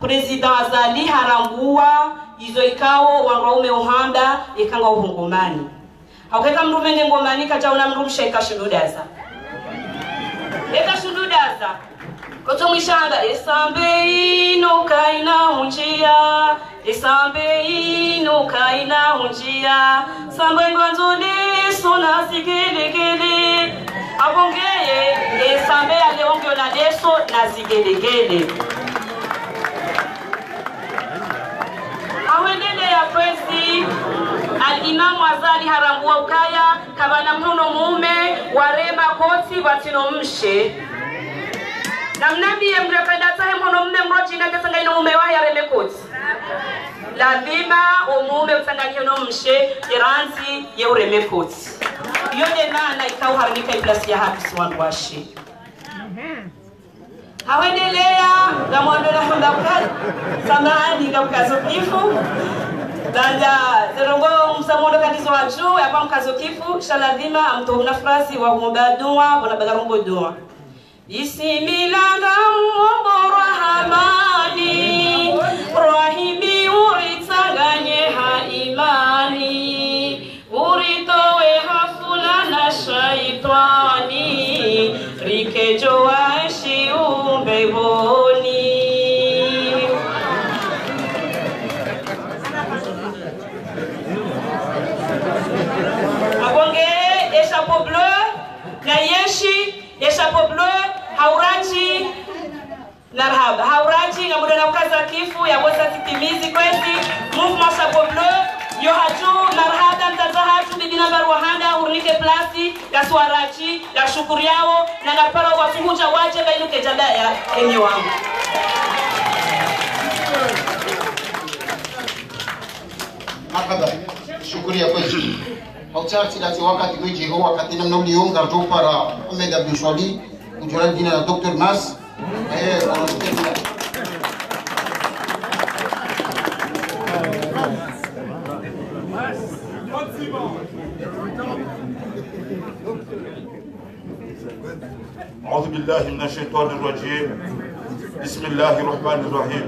président Azali haranguwa, izo ikao, wandru waume uhamba, eka ngwao ho ngomani. Hauka eka mndru menge ngomani kadjaona mndrumshe kashindo daza. Eka shundudaza. Koto mwishamba, esambe inu kayina unjia, esambe inu kayina unjia, sambe ngwandzo leso na zigelegele. Apvo ngeye, esambe ya leo ngiyo na leso na zigelegele. Ahwendelea kwezi, Al-Imam Azali harambua ukaya, kapvana mhono mume warema koti pvatsina mshe. Na mnambiye mdru yapvendza tsahe mhono mume mdru djina katsanganyina mume wahe yareme koti. Lazima omume utsanganyishe no mshe, irandzi ye ureme koti. Iyo nde maana ikao harimika iplasi ya hapvisi wandru washe. Hahwendelea, ngamwando na hamba uka-, samahani, ngamkazo kifu. Baanda ze ndrongoo msamondo kandizo wadju, yapvo mkazo kifu, sha lazima amtowe nafasi wa kuomba dua, pvona baga rombo dua. Bismillah, ngamombo Rahamani, Rahimi, uritsanganye ha imani. Uritowe ha fula na shaitwani, rike djo washi umbepvoni. Apvo nge, e chapeau bleu, na yeshi, e chapeau bleu, hauradji, Marahaba. Hauradji, ngamdjo na ukaza kifu, yapvo sa titimizi kwezi, mouvement chapeau bleu, yo hadju, marahaba, mdzadze hatru, bibi nambari wa handa, urinike plasi, ngasi waradji, ngashukuriyao, na ngaparo wasuhudja wadje, ba inu kedjabaya, emi wangu. Marahaba. Shukuriya kwezi. Hautsartsi dati wakati kwezi ho wakati namna uliyo ngarudjo para Ahmed Abdou Soilihi, udjo randzi na Docteur Mas. Eh, أعوذ بالله من الشيطان الرجيم. بسم الله الرحمن الرحيم.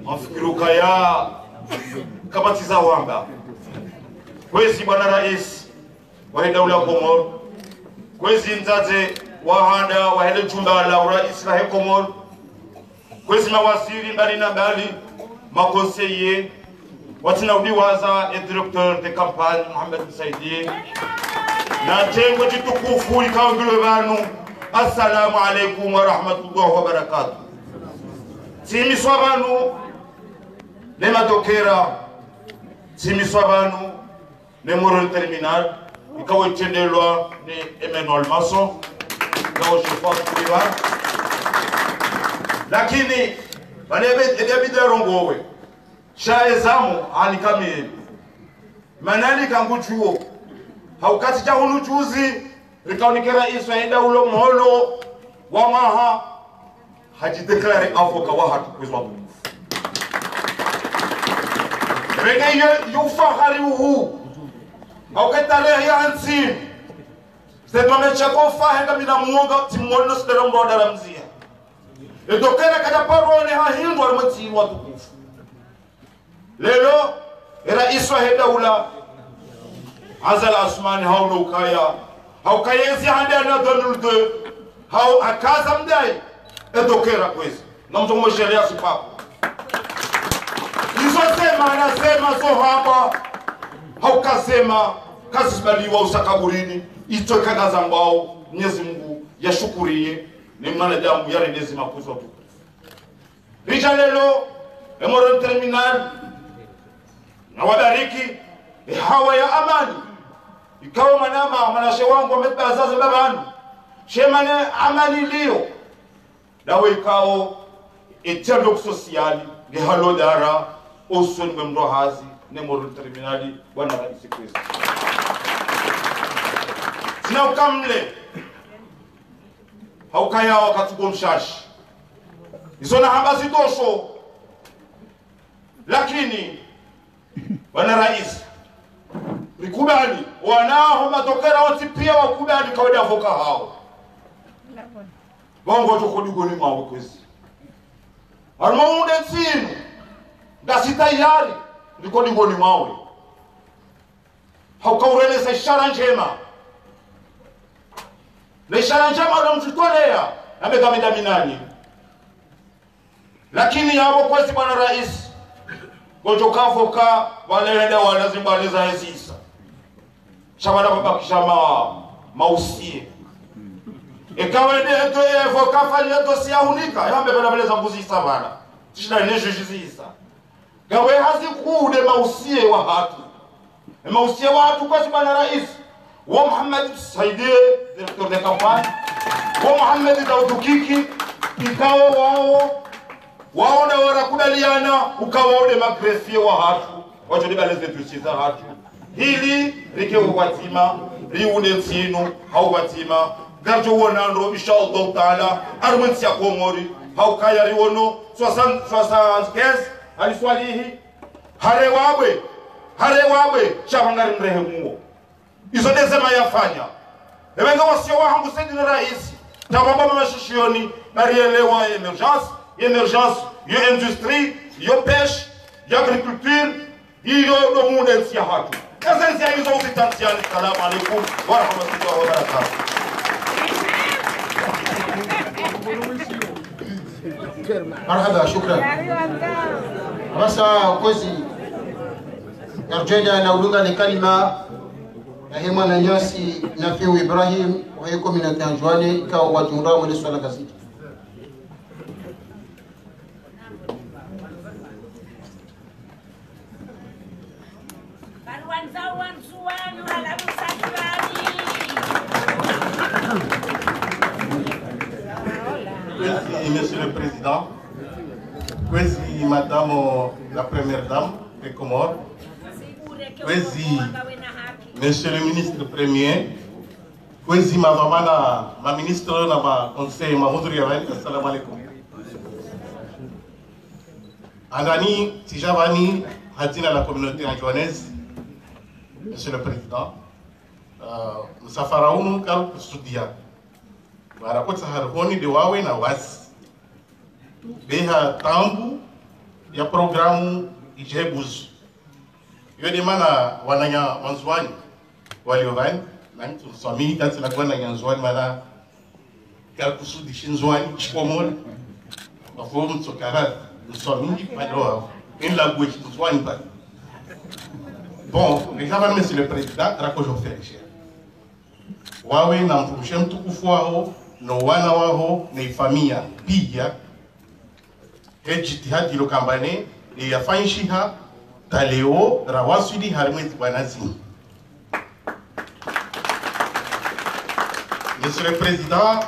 Mafikiri ukaya kapvatsi za wamba. Kwezi bwana rais wahe daula Komoro, kwezi mdzadze wa handa wahe le djumba la urais lahe Komoro, kwezi mawaziri mbali na mbali, makonseye, watsina udiwaza, e directeur de campagne Mohamed Msaidie, na tengo djitukufu ikao ngilo pvanu, assalamu alaikum wa rahmatullahi wa barakatuh. Tsimiswa pvanu ne madokera, tsimiswa pvanu ne Moroni Terminal, ikao itrendelwa ne Emmanuel Masson, ikao chef wa priva. Lakini, pvale be-, ebe bida rongowe. Sha ezamu, ani kamili. Mana nikangudjuo. Hauka tsidja hunu juzi, rikaonekera iswa yenda ulo mholo wa mwaha, hadji déclaré avocat wahatru kwezi wa Mungu. Renge ye, ye ufahari uhu. Hauka tarehi ya hantsi. Ze dome tsheko ufa henga mina muonga, tsi mwono sidera mbo dara mzia. E dokera kadja paro ne ha hindru harimwa ntsi watukufu. Leo, e rais wahe daula, Azali Assoumani, hau no ukaya, hau kayezi hande ana deux mille deux, hau akaza mdai, e dokera kwezi. Ngamdjo mwe sheria sipako. Izo zema na zema zo hamba, hau kazema, kazibaliwa usa kaburini, itso ikana zambao, Mwenyezi Mungu yashukuriye, ne mwanadamu yarendezi makuzo tu. Ridja leo, e Moroni Terminal, na wabariki, e hawa ya amani. Ikao mwanama, mwanashe wangu, wametiba zaze babanu. Shemane amani liyo. Dawe ikao, e dialogue social, nge halo dara, osoni mwe mdru hazi, ne Moroni Terminal, bwana rais kwezi. Tsina ukamle, hauka ya wakati kwa mshashi. Izo na hamba zitosho. Lakini, bwana rais, rikubali, wanaho madokera wontsi pia wakubali kawaida avocat hao. Bongo toko digoni mwawe kwezi. Harumwa unde ntsinu, ngasi tayari, riko digoni mwawe. Hauka ureleza ishara ndjema. Ne ishara ndjema ndo mtsutoleya, nambe kamida minani. Lakini yapvo kwezi bwana raisi, kodjo kavoka, walende wala zimbwani za ezisa. Sha pvala pvabakisha ma, mausie. Eka wende eto evoka fali eto siyahunika, yambe pvala pvale za kuzisa pvala. Tishila ne juge zisa. Ngawe hazi kude mausie wahatru. Mausie wahatru kwezi bwana raisi. Wo Mohamed Saidi, directeur de campagne. Wo Mohamed Daoudou Kiki, ikao wao, wao nda warakubaliana, ukao wao nde ma greffiers wahatru. Wadjo nde pvale ze dossiers zahatru. Hili, rike upvwadzima, riunde ntsi inu, ha upvwadzima. Ngaridjo wonana ndo, insha Allah Taala, harumwa entsi ya Komori, ha ukaya riwono, soixante, soixante-quinze, Ali Swalihi, hare wabwe, hare wabwe, sha pvanga rimrehemuo. Izo nde zema yafanya. Epvenge wasio wahangu Saidi na raisi, tawamba mama shishioni, na rielewa émergence, émergence, yo industrie, yo pêche, yo agriculture, iyo ndo mune ntsi yahatru. Eze ntsi ya izo uzitantiani. Salamu alaikum wa rahmatullahi wa barakatuh. Marhaba, shukran. Basa kwezi, ngarudjo enda na ulunga ne kalima, yahe mwananyasi Nafiu Ibrahim, wahe communauté ya Ndzuani, ikao wadjihundra mwele swala gazeti. Kwezi, Monsieur le Président. Kwezi, Madame la Première Dame des Comores. Kwezi, Monsieur le Ministre Premier. Kwezi, madhwamana, ma ministres na ma conseillers, mahudhuri ya pvani, assalamu alaikum. Handani, tsidja pvani, ha dzina la communauté anjouanaise, Monsieur le Président, euh, msafara unu karukusudia. Wala kotsaha rihoni nde wawe na wasi. Beha tambu ya programu idje buzu. Iyo nde mana wananya wa Ndzuani walio pvani, na mi tsu mswamihi, katsi la wananya Ndzuani mana, karukusudishi Ndzuani, shikomori. Bafo mtsokara, mswamihi, pvalo wao. Ila bwe Ndzuani pvani. Bon, déjà, Monsieur le Président, rakodjo felishe. Wawe na mtumishi mtukufu waho, no wana waho, ne ifamiya, piya. He djitihadi lo kambane, ne yafanyishiha, ta leo, rawaswili, harimwa ezi bwana zini. Monsieur le Président,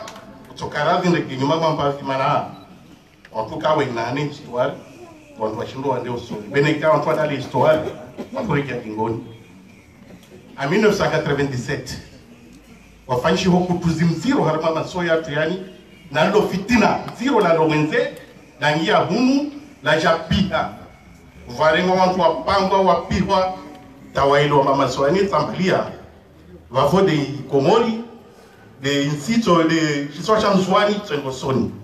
utsokara zinde kinyuma mamba zimana. En tout cas, wena ne histoire, wandru washindo wande usoni. Bene ka wandru wana le histoire, wandru rejea bingoni. En mille neuf cent quatre-vingt-dix-sept, wafanyishiho kutuzi mziro harimwa maso yatru yani, na lo fitina, mziro la lo mwenze, na ngiya hunu, la japiha. Varengwa wandru wapangwa, wapihwa, tawailo wa mamaso yani, tsambalia. Vavo nde Komori, nde ntsi tso, nde shisiwa sha Ndzuani, tso ngosoni.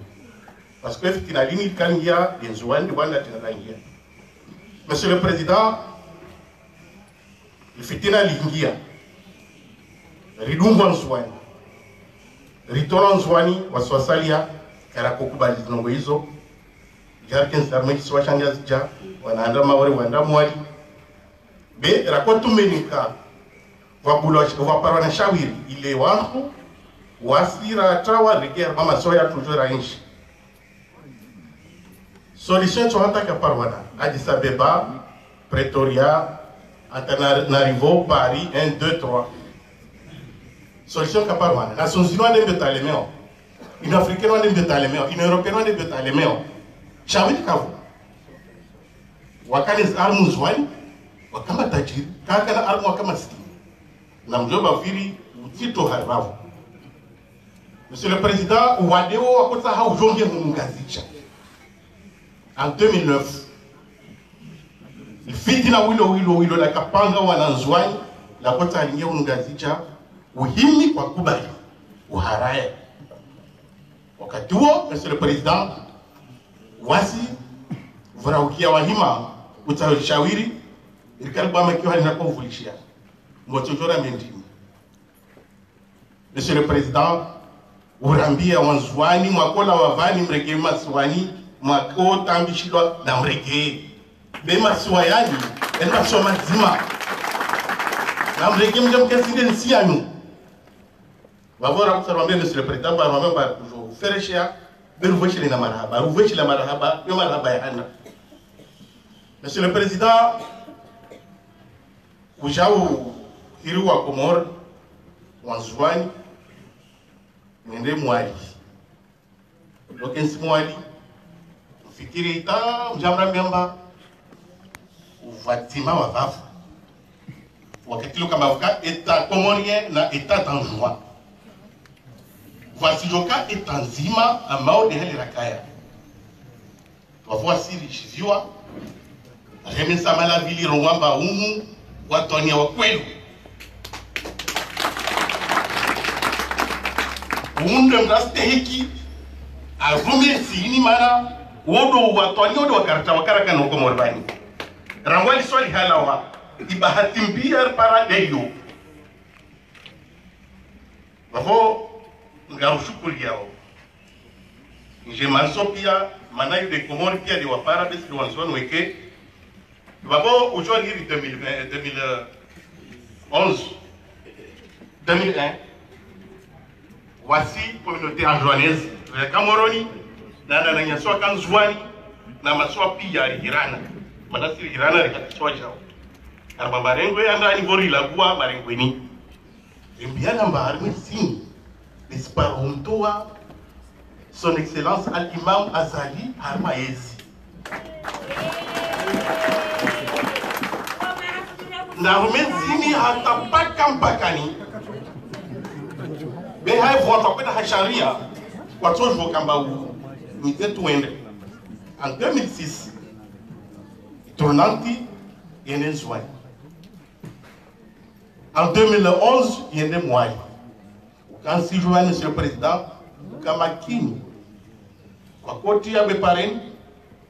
Parce que fitina lini likangia, nde Ndzuani, nde wana tina langia. Monsieur le Président, fitina lingia. Ridungwa Ndzuani. Ritolwa Ndzuani, wasi wasalia, karakokubali zinongo izo. Jarkensi harimwa shisiwa sha Ngazidja, wana handa Maore, wanda Mwali. Be, rakotumenika, vwabulwa, vwaparwa na shawiri, ile wandru, wasi ratrawa, rege, mamaso yatru djo raenshi. Solution tso hata kaparwana, Addis Abeba, Pretoria, Antananarivo, Paris, un, deux, trois. Solution kaparwana. Nations Unies wande mbio talemeo. Union Africaine wande mbio talemeo. Union Européenne wande mbio talemeo. Shawiri kavo. Wakane armu Ndzuani, waka matajiri. Kakana armu waka masikini. Na mdjo bafiri, utsito haribavo. Monsieur le Président, uwade wo wakotsaha ujonge hunu Ngazidja. En deux mille neuf, fitina wilo, wilo, wilo, lakapanga wana Ndzuani, lakotsaha linge hunu Ngazidja, uhimi kwakubali, uharaya. Wakati wo, Monsieur le Président, wasi, vuraukia wahima, utsaho shawiri, rikali bwa makiwa nina kwa uvulishia. Mbocho jora mendini. Monsieur le Président, Urambia Wandzuwani, mwakolawa vani mrenge masiwani, mwakotambishilwa na mrenge. Be masiwa yani, eni masiwa madzima. Na mrenge mdje mkesinde ntsi yanu. Vavo rakutsarwambia Monsieur le Président, ba rwambia ba kujo ufereshea, be ruvweshele na marahaba, ruvweshele na marahaba, yo marahaba ya hana. Monsieur le Président, ujau hiri wa Komori, Wandzuwani, mwende Mwali. Loke ntsi Mwali, mfikiri ita mdjamra miamba, uvatima wa vavo. Wakati lo kamba vuka État comorien na État d'Anjouan. Vwasi joka État ndzima ambao de hali rakaya. Wavo wasiri shiviwa, remesa malavili rongwamba umu, watwani wa kwelu. Unde mrastehiki, arume ntsi ini mana, wodo watwani, wodo wakarata, wakaraka no Komori vani. Rangwa liswali halawa, ibahati mbi ya ripara deyo. Vavo, ngarushukuriao. Nje manso pia, mana yude Komori pia de wapara, besi de Wandzuwani weke. Vavo, ujua niri deux mille vingt, deux mille onze, deux mille un. Wasi communauté anjouanaise, reka Moroni, na, na, na nyaswa ka Ndzuwani, na maswa pia rihirana. Mana si rihirana reka kiswa jao. Arba marengwe, anda ni vori lagua marengweni. Embiana mba harimwe sini, nisiparumtoa Son Excellence Al-Imam Azali harimwa yezi. Na rume ndzini hata mpaka mpakani. Be haye vwatwa kwenda ha sharia, kwatsojo kamba u, nite tuende. En deux mille six, tournante, yende Ndzuwani. En deux mille onze, yende Mwali. Ukansi joua, Monsieur le Président, uka makini. Wakoti ya bepareni,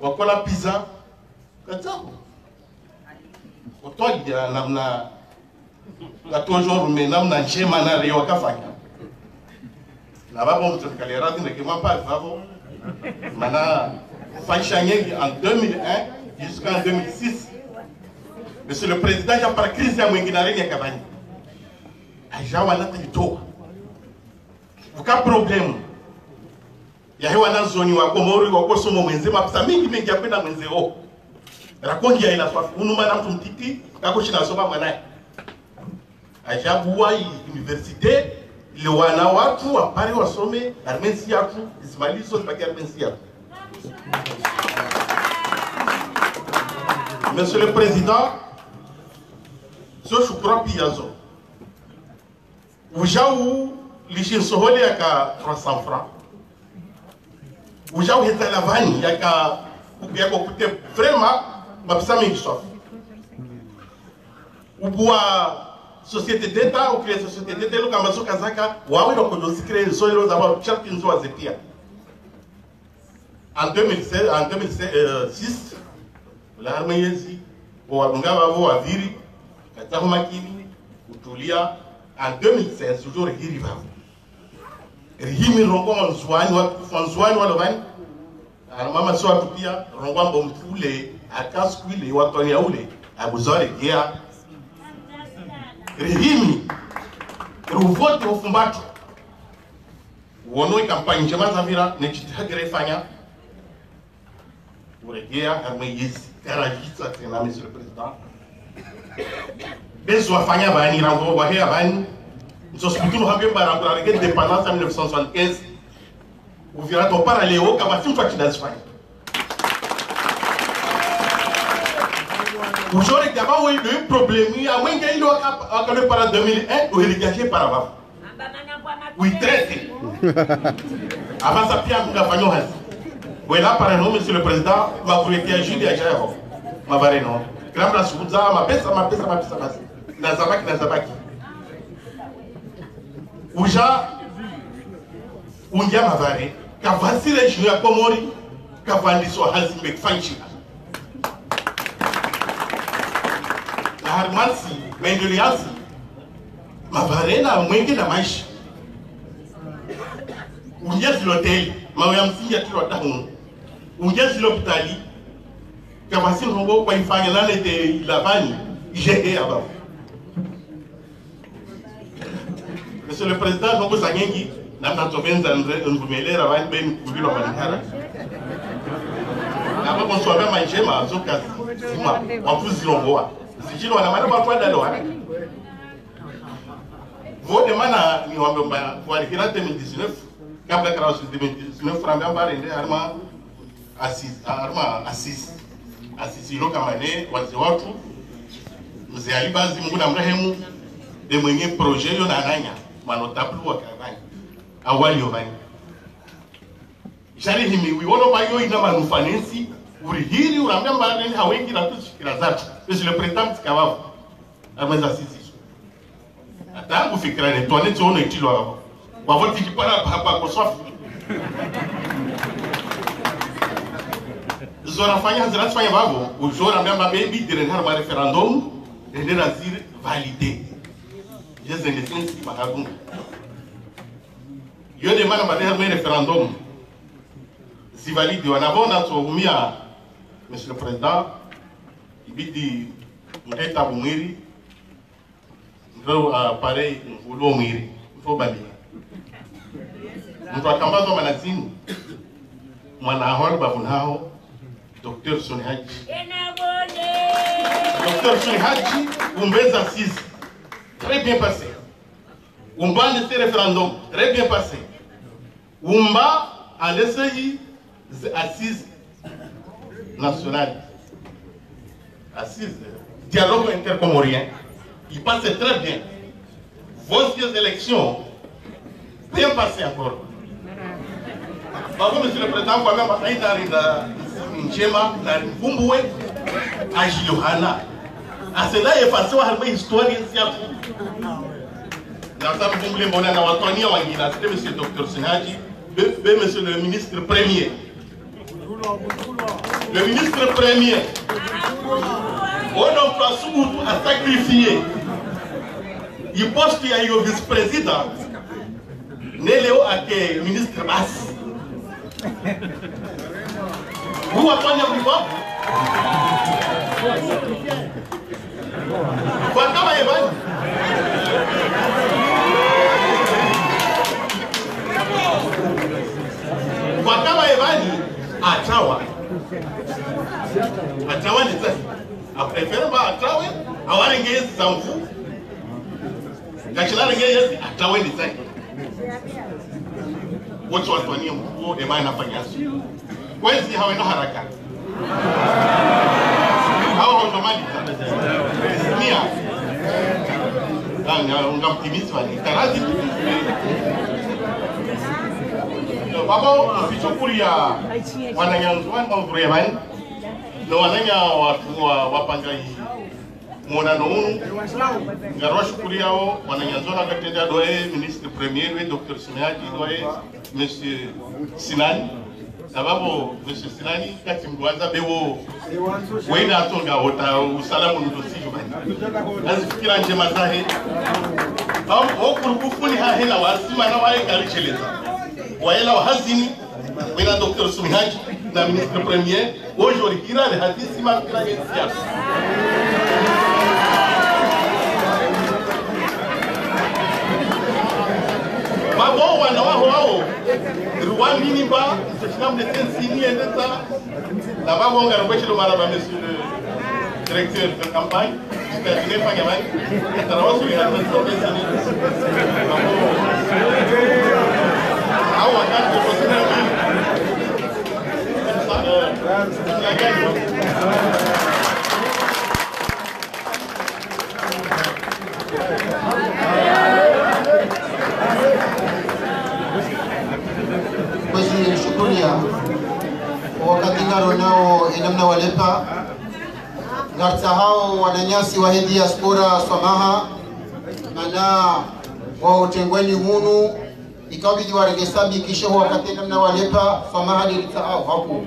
wakola pizza, katsaho. Kotwali ya namna, katojoro me namna njema na rewa kafanya. Na vavo mtsonikali radhi ndeke mwa pari vavo. Mana faisha nyengi en deux mille un jusqu'en deux mille six. Monsieur le Président, ja para crise ya mwengi na reni ya kabani. Aja wana titoa. Vuka problème. Yahe wanazioni wa Komori, wakosomo mwenze, mapesa mengi mengi ya kwenda mwenze o. Rakongi ya ila swafi. Unu mana mtu mtiti, kako shina soma mwanaye. Ajabu wa i université, ile wana watu, wapare wasome, harimwe ntsi yatru, isimalizo, zibaki harimwe ntsi yatru. Monsieur le Président, zo shukura pia zo. Ujau lishinsohole yaka trois cents francs. Ujau heta lavani yaka, yaka kute vraiment mapesa mengi swafi. Ubua société d'État, ou créer société d'État, lo kamba soka zaka, wawe lo kodo si créer zolo zaba sharti nzo waze pia. En deux mille seize, en deux mille six, ula harimwe yezi, bo wadunga vavo waviri, katsaho makini, utulia, en deux mille seize, toujours hiri vavo. Rihimi rongoa Wandzuwani, watukufu Wandzuwani walo vani. Ana mama so watu pia, rongoa mbo mtu ule, akasku ile, watwani ya ule, abuzwa regea. Rihimi, ruvote ufumbatru. Wono i campagne njema zavira, ne jitihadi refanya. Uregea, harimwe yezi, karajisa tsena, Monsieur le Président. Bezo wafanya vani, rango, waheya vani. Nzo sibutunu hambe mba rango, rarege indépendance en mille neuf cent soixante-quinze. Uvira to para leo, kama si mtu achida zifanya. Ujore kama we de problème, ya mwenge ilo waka, waka le para deux mille un, uheregeaje para vavo. Uitrete. Avansa pia kunga fanyo hazi. Wela para no, Monsieur le Président, ma kuletea Jude ya jaya ho. Mavare no. Kramla suza, mapesa, mapesa, mapesa, mapesa. Na zabaki, na zabaki. Uja, ungia mavare. Kavasi région ya Komori, kavandiswa hazi mbe kufanyishiha. Na harimwa ntsi, maendeleo ya ntsi, mavare na mwenge na maisha. Undjezi loteli, mawe ya msingi ya tilo dahun. Undjezi lopitali, kapvatsi ndrongo kwaifanya nane te ilavani, ije e apvapvo. Monsieur le Président, ndrongo za nyengi, namna tsopvendza ndre, ndrumelera, vani beni kumbilwa manikara. Apvo konswambe mandjema, zoka zima, wapvuzi longowa. Zidjilo wana mana kwa kwa dalo wana. Vo de mana ni wambe mba, kwa likira deux mille dix-neuf, kabla kara wasi deux mille dix-neuf, rambe mba rende, harumwa assise, harumwa assise. Assise ilo kamane, wazee watru, mze Ali Bazi, Mungu namrehemu, de mwenye projet yo nananya, manotable wa kavani. Awali yo vani. Jari himi, wi wono ba yo ina manufanensi, urihiri, urambe mba rende, hawengi na tuzi fikira zatru. Monsieur le Président, mtsikavavo. Amweza sisi. Atangu fikira ne, tuwane tsiono itilo apvo. Wavoti kipara papa ko swafi. Zora fanya, hazira fanya vavo. Ujora mbe mba bebi, dire nharumwa référendum, rende raziri validé. Jeze ne sensi mahagunga. Yo de mana mba de harumwa référendum. Zi validé, wana vona tso humia, Monsieur le Président, ibidi mreta bumwiri, Ndo, ah, pareil, mvulu omwiri, mfo bali. Mtru akamba zo manazini, mwana aho, bavuni haho, Docteur Soin Hadji. Docteur Soin Hadji, umba ze assises. Très bien passé. Umba nde ce référendum. Très bien passé. Umba, alesei, ze assises nationales. Assises, dialogue intercomorien. Il passe très bien. Vos élections, bien passé encore. Bravo, Monsieur le Président, kwa mba aina rinda ndjema, na rimvumbuwe, ajili hana. Asena efasiwa harumwa histoire ya Na sa mvumbule mbona na watwaniya wangina, c'était Monsieur Docteur Soin Hadji, be, be Monsieur le Ministre Premier. Le Ministre Premier, ono mtru asubutu a sacrifier i poste ya yo vice-président, ne leo ake ministre basi. Wu watwaniya mwiba. Kwakaba ye vani. Kwakaba ye vani, atrawa. Atrawa ni tsahi. A préfère mba atrawe, awarenge yezi za mvu. Ngashila renge yezi, atrawe ni tsahi. Wontsi watwaniya mkuu, ema ina fanya asu. Kwezi hawe na haraka. Hawa hondo mali. Mia. Nga, nga, nga mtimizi wani. Karazi. Babo, fichukuri ya wananyanzo wani, mvure wani. No wananya watru wa, wapanga hii. Mona no unu, ngarwashukuriyao, wananyanzo na katenda doye, Ministre Premier, we Docteur Soin Hadji, doye, Monsieur Sinani. Na vavo, Monsieur Sinani, kati mdru wandza bewo, wena atonga ota, usalamu nudo sijumani. Nazifikira ndjema zahe. Am, okuru kufuni hahe na wazima na waye karicheleza. Waye la wahazini, wena Docteur Soin Hadji, na Ministre Premier, Ojo rihira le hadisi mafikira ye siasa. Vavo wana waho wawo, riwamini mba, msoshinda mnete nsini yendetsa, na vavo ngarongweshelo marahaba, Monsieur le Directeur de campagne. Kwezi shukuriya. Wakati ngaro nao enamna walepa. Ngaritsahao wananyasi wahe diaspora swamaha, mana wao tengweni hunu, ikabidi warenge sabi kisha wakati namna walepa, swamaha niritsahao haku.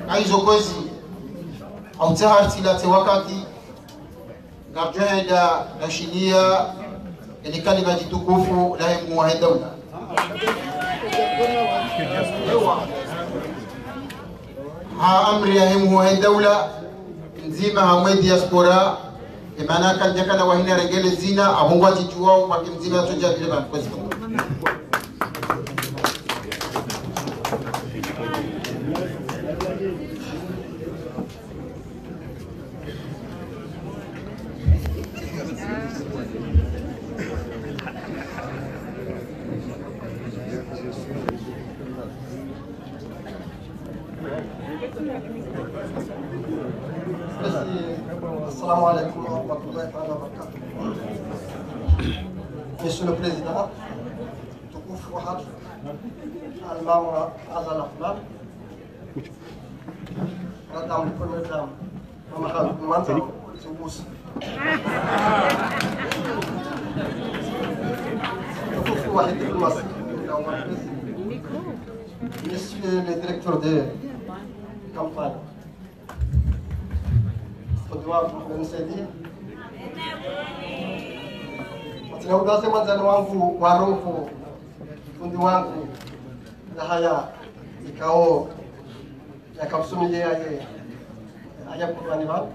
Haizo kwezi, hautsaha ritsila tse wakati, ngaridjo henda na shiniya, eli kalima djitukufu, lahe mkuu wahe daula. Ha amri yahe mhuu wahe daula, ndzima hamwe diaspora, emana kandjakana wahina rengele zina, apvo ngwatsidjuwao, wake ndzima yatsodja pvile pvanu kwezi. Assalamu alaikum warahmatullahi taala wabarakatuh. Monsieur le Président, mtukufu wahatru, Al-Maoula Azali Assoumani, Madame la Première Dame, Mama Khaled, Mwanza, Subusi. Mtukufu wahe diplomasi, Monsieur le directeur de campagne. Fundi wangu, M C D. Watsina udwase mwandzani wangu, wa roho, fundi wangu, na haya, ikao, yakamsumilia ye, haya kutuani wangu.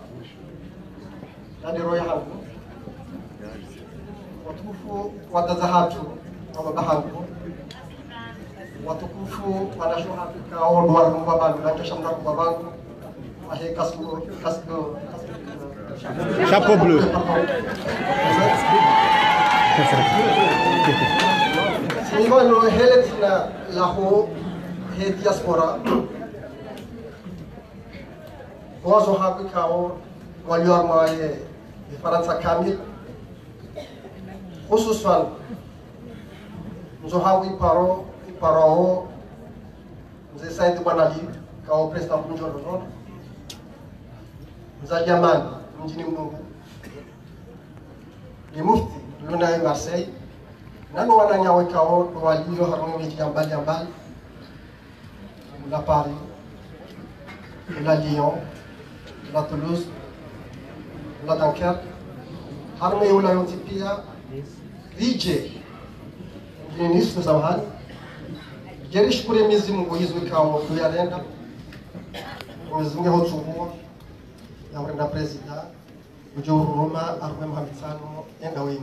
Nani roho yahangu. Watukufu, wadzadze wahatru, wababa wahangu. Watukufu, wanashe wahatru, ikao ndo warumwa pvanu, nanjo shamra kubwa pvanu. Wahe casque, casque, casque. Chapeau bleu. Singo no hele tsina laho he diaspora. Wazo hakika wo walio harumwa ye Farantsa kamili. Hususwan, ndzo hawu iparo, iparo wo, Mze Said Boinali, ikao président mkuu ndjondro. Mze Yamani, mdjini Mnungu. Ni mufti, luna ye Marseille. Nano wananya wahe ikao, ndo walio harumwa midji ya mbali ya mbali. Hula Paris, hula Lyon, hula Toulouse, hula Dunkerque. Harumwa hula yontsi pia, ridje, ministre zamani. Djeri shukuru Mwenyezi Mungu izo ikao, kuyarenda. Mwenyezi Mungu yahutsungua, yamrenda président. Udjo uruma, harumwa maha mitsano, enda wengi.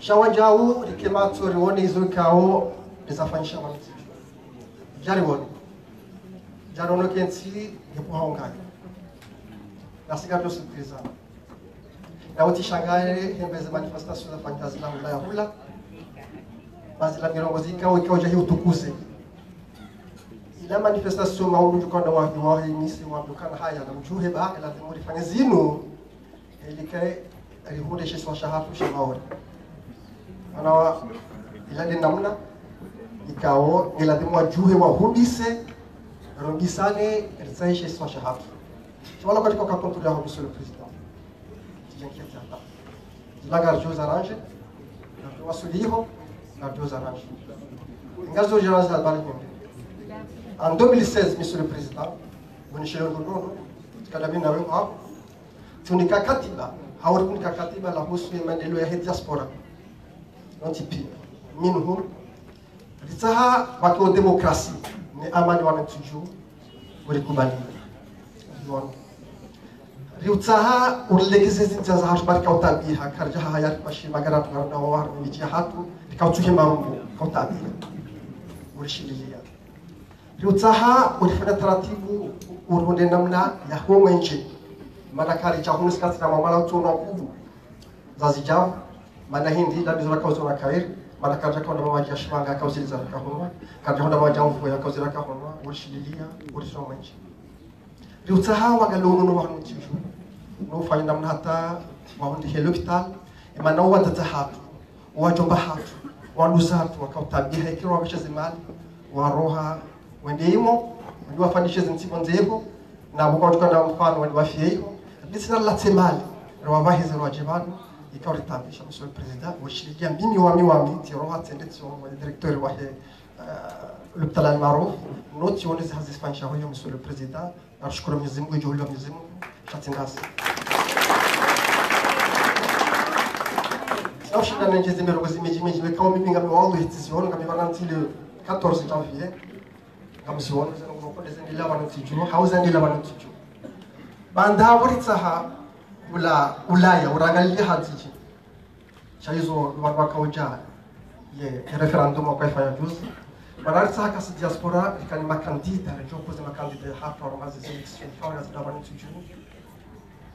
Sha wadjau, rike matso, riwone izo ikao, ndezafanyisha wa mtiti. Djari wone. Djari wone kentsi, ngepo haongayo. Nasi kapvo surprise. Na uti shangaye, hembe ze manifestation zafanyika zila hula ya hula. Bazi la mirongo zikao, ikao djahi utukuze. Ila manifestation maulu djukanda wahi wahi nisi wa dukana haya na mdjuhe ba, ila lazimu rifanye zinu, ili ke rihundre she isiwa shahatru sha Maore. Mana wa, ila nde namna, ikao, ila lazimu wadjuhe wahundise, rundisane, ritsahe she isiwa shahatru. Shawala katika katontu ya Monsieur le Président. Tidjankia tiata. Zila ngaridjo zarandje, ngaridjo wasuliho, ngaridjo zarandje. Ngaridjo zarandje za bali kumbi. En deux mille seize, Monsieur le Président, mwenishelo ndondondo, tikadami nawe hapo. Tsunika katiba, hauri kunika katiba la husu ye maendeleo yahe diaspora. Yontsi pia. Minhum, ritsaha pvake o démocratie, ne amani wa mtsudju, urikubali. Riwona. Riutsaha, urilekeze zindzia zahatru ba rika utabiha, karidja haya ripashe magari hatru na wa midji yahatru, rika utsuhe marumbu, rika utabiha. Urishililia. Riutsaha, urifanya taratibu, urihundre namna ya ho mwenje. Mana karidja hunu sika tsina mamala utsona kubu. Zazidjao, mana hindri, la ndizo raka utsona kairi, mana karidja kahundra mamadji ya shimanga, kauzili za raka hunwa, karidja hundra mamadji ya mvua, kauzili raka hunwa, urishililia, urisoma mwenje. Riutsaha wangalo unono wa hunu mtsudju. No ufanya namna hata wahundre he lopitali, emana wadzadze wahatru, wadjomba wahatru, wanduza wahatru, waka utabiha ikiro wabesha zemali, waroha, wende imo, wende wafanyishe zintsibo ndzeo, na buka watuka na mfano wende wafie imo, bisi na latse mali, riwapvahize riwadje pvanu, ikao ritabisha, Monsieur le Président, washirikia mimi wami wami, tsiroha tsende tsio, wa directeur wahe, eh, lopitali Al Maarouf, no tsione zihazi zifanyisha hoyo, Monsieur le Président, narushukuru Mwenyezi Mungu, idjo hulwa Mwenyezi Mungu, sha tsi ndasi. Sina ushinda nendje zimero kwa zimedji medji, wekao mimi ngami wawo hetsi ziono, ngami wana ntsi le, quatorze janvier, ngamziwono zinu ngoko ndezendelea pvanu ntsi dju, hau zendelea pvanu ntsi dju. Baanda hapvo ritsaha ula, ulaya, urangaliya hadzidji. Sha izo, wandru wakaudja ye, ye référendum wakaifanya juzi. Mana ritsaha kasi diaspora, rikane makandida, ridjo poze makandida yahatru, harumwa ze élections, ikao ngazidja pvanu ntsi dju.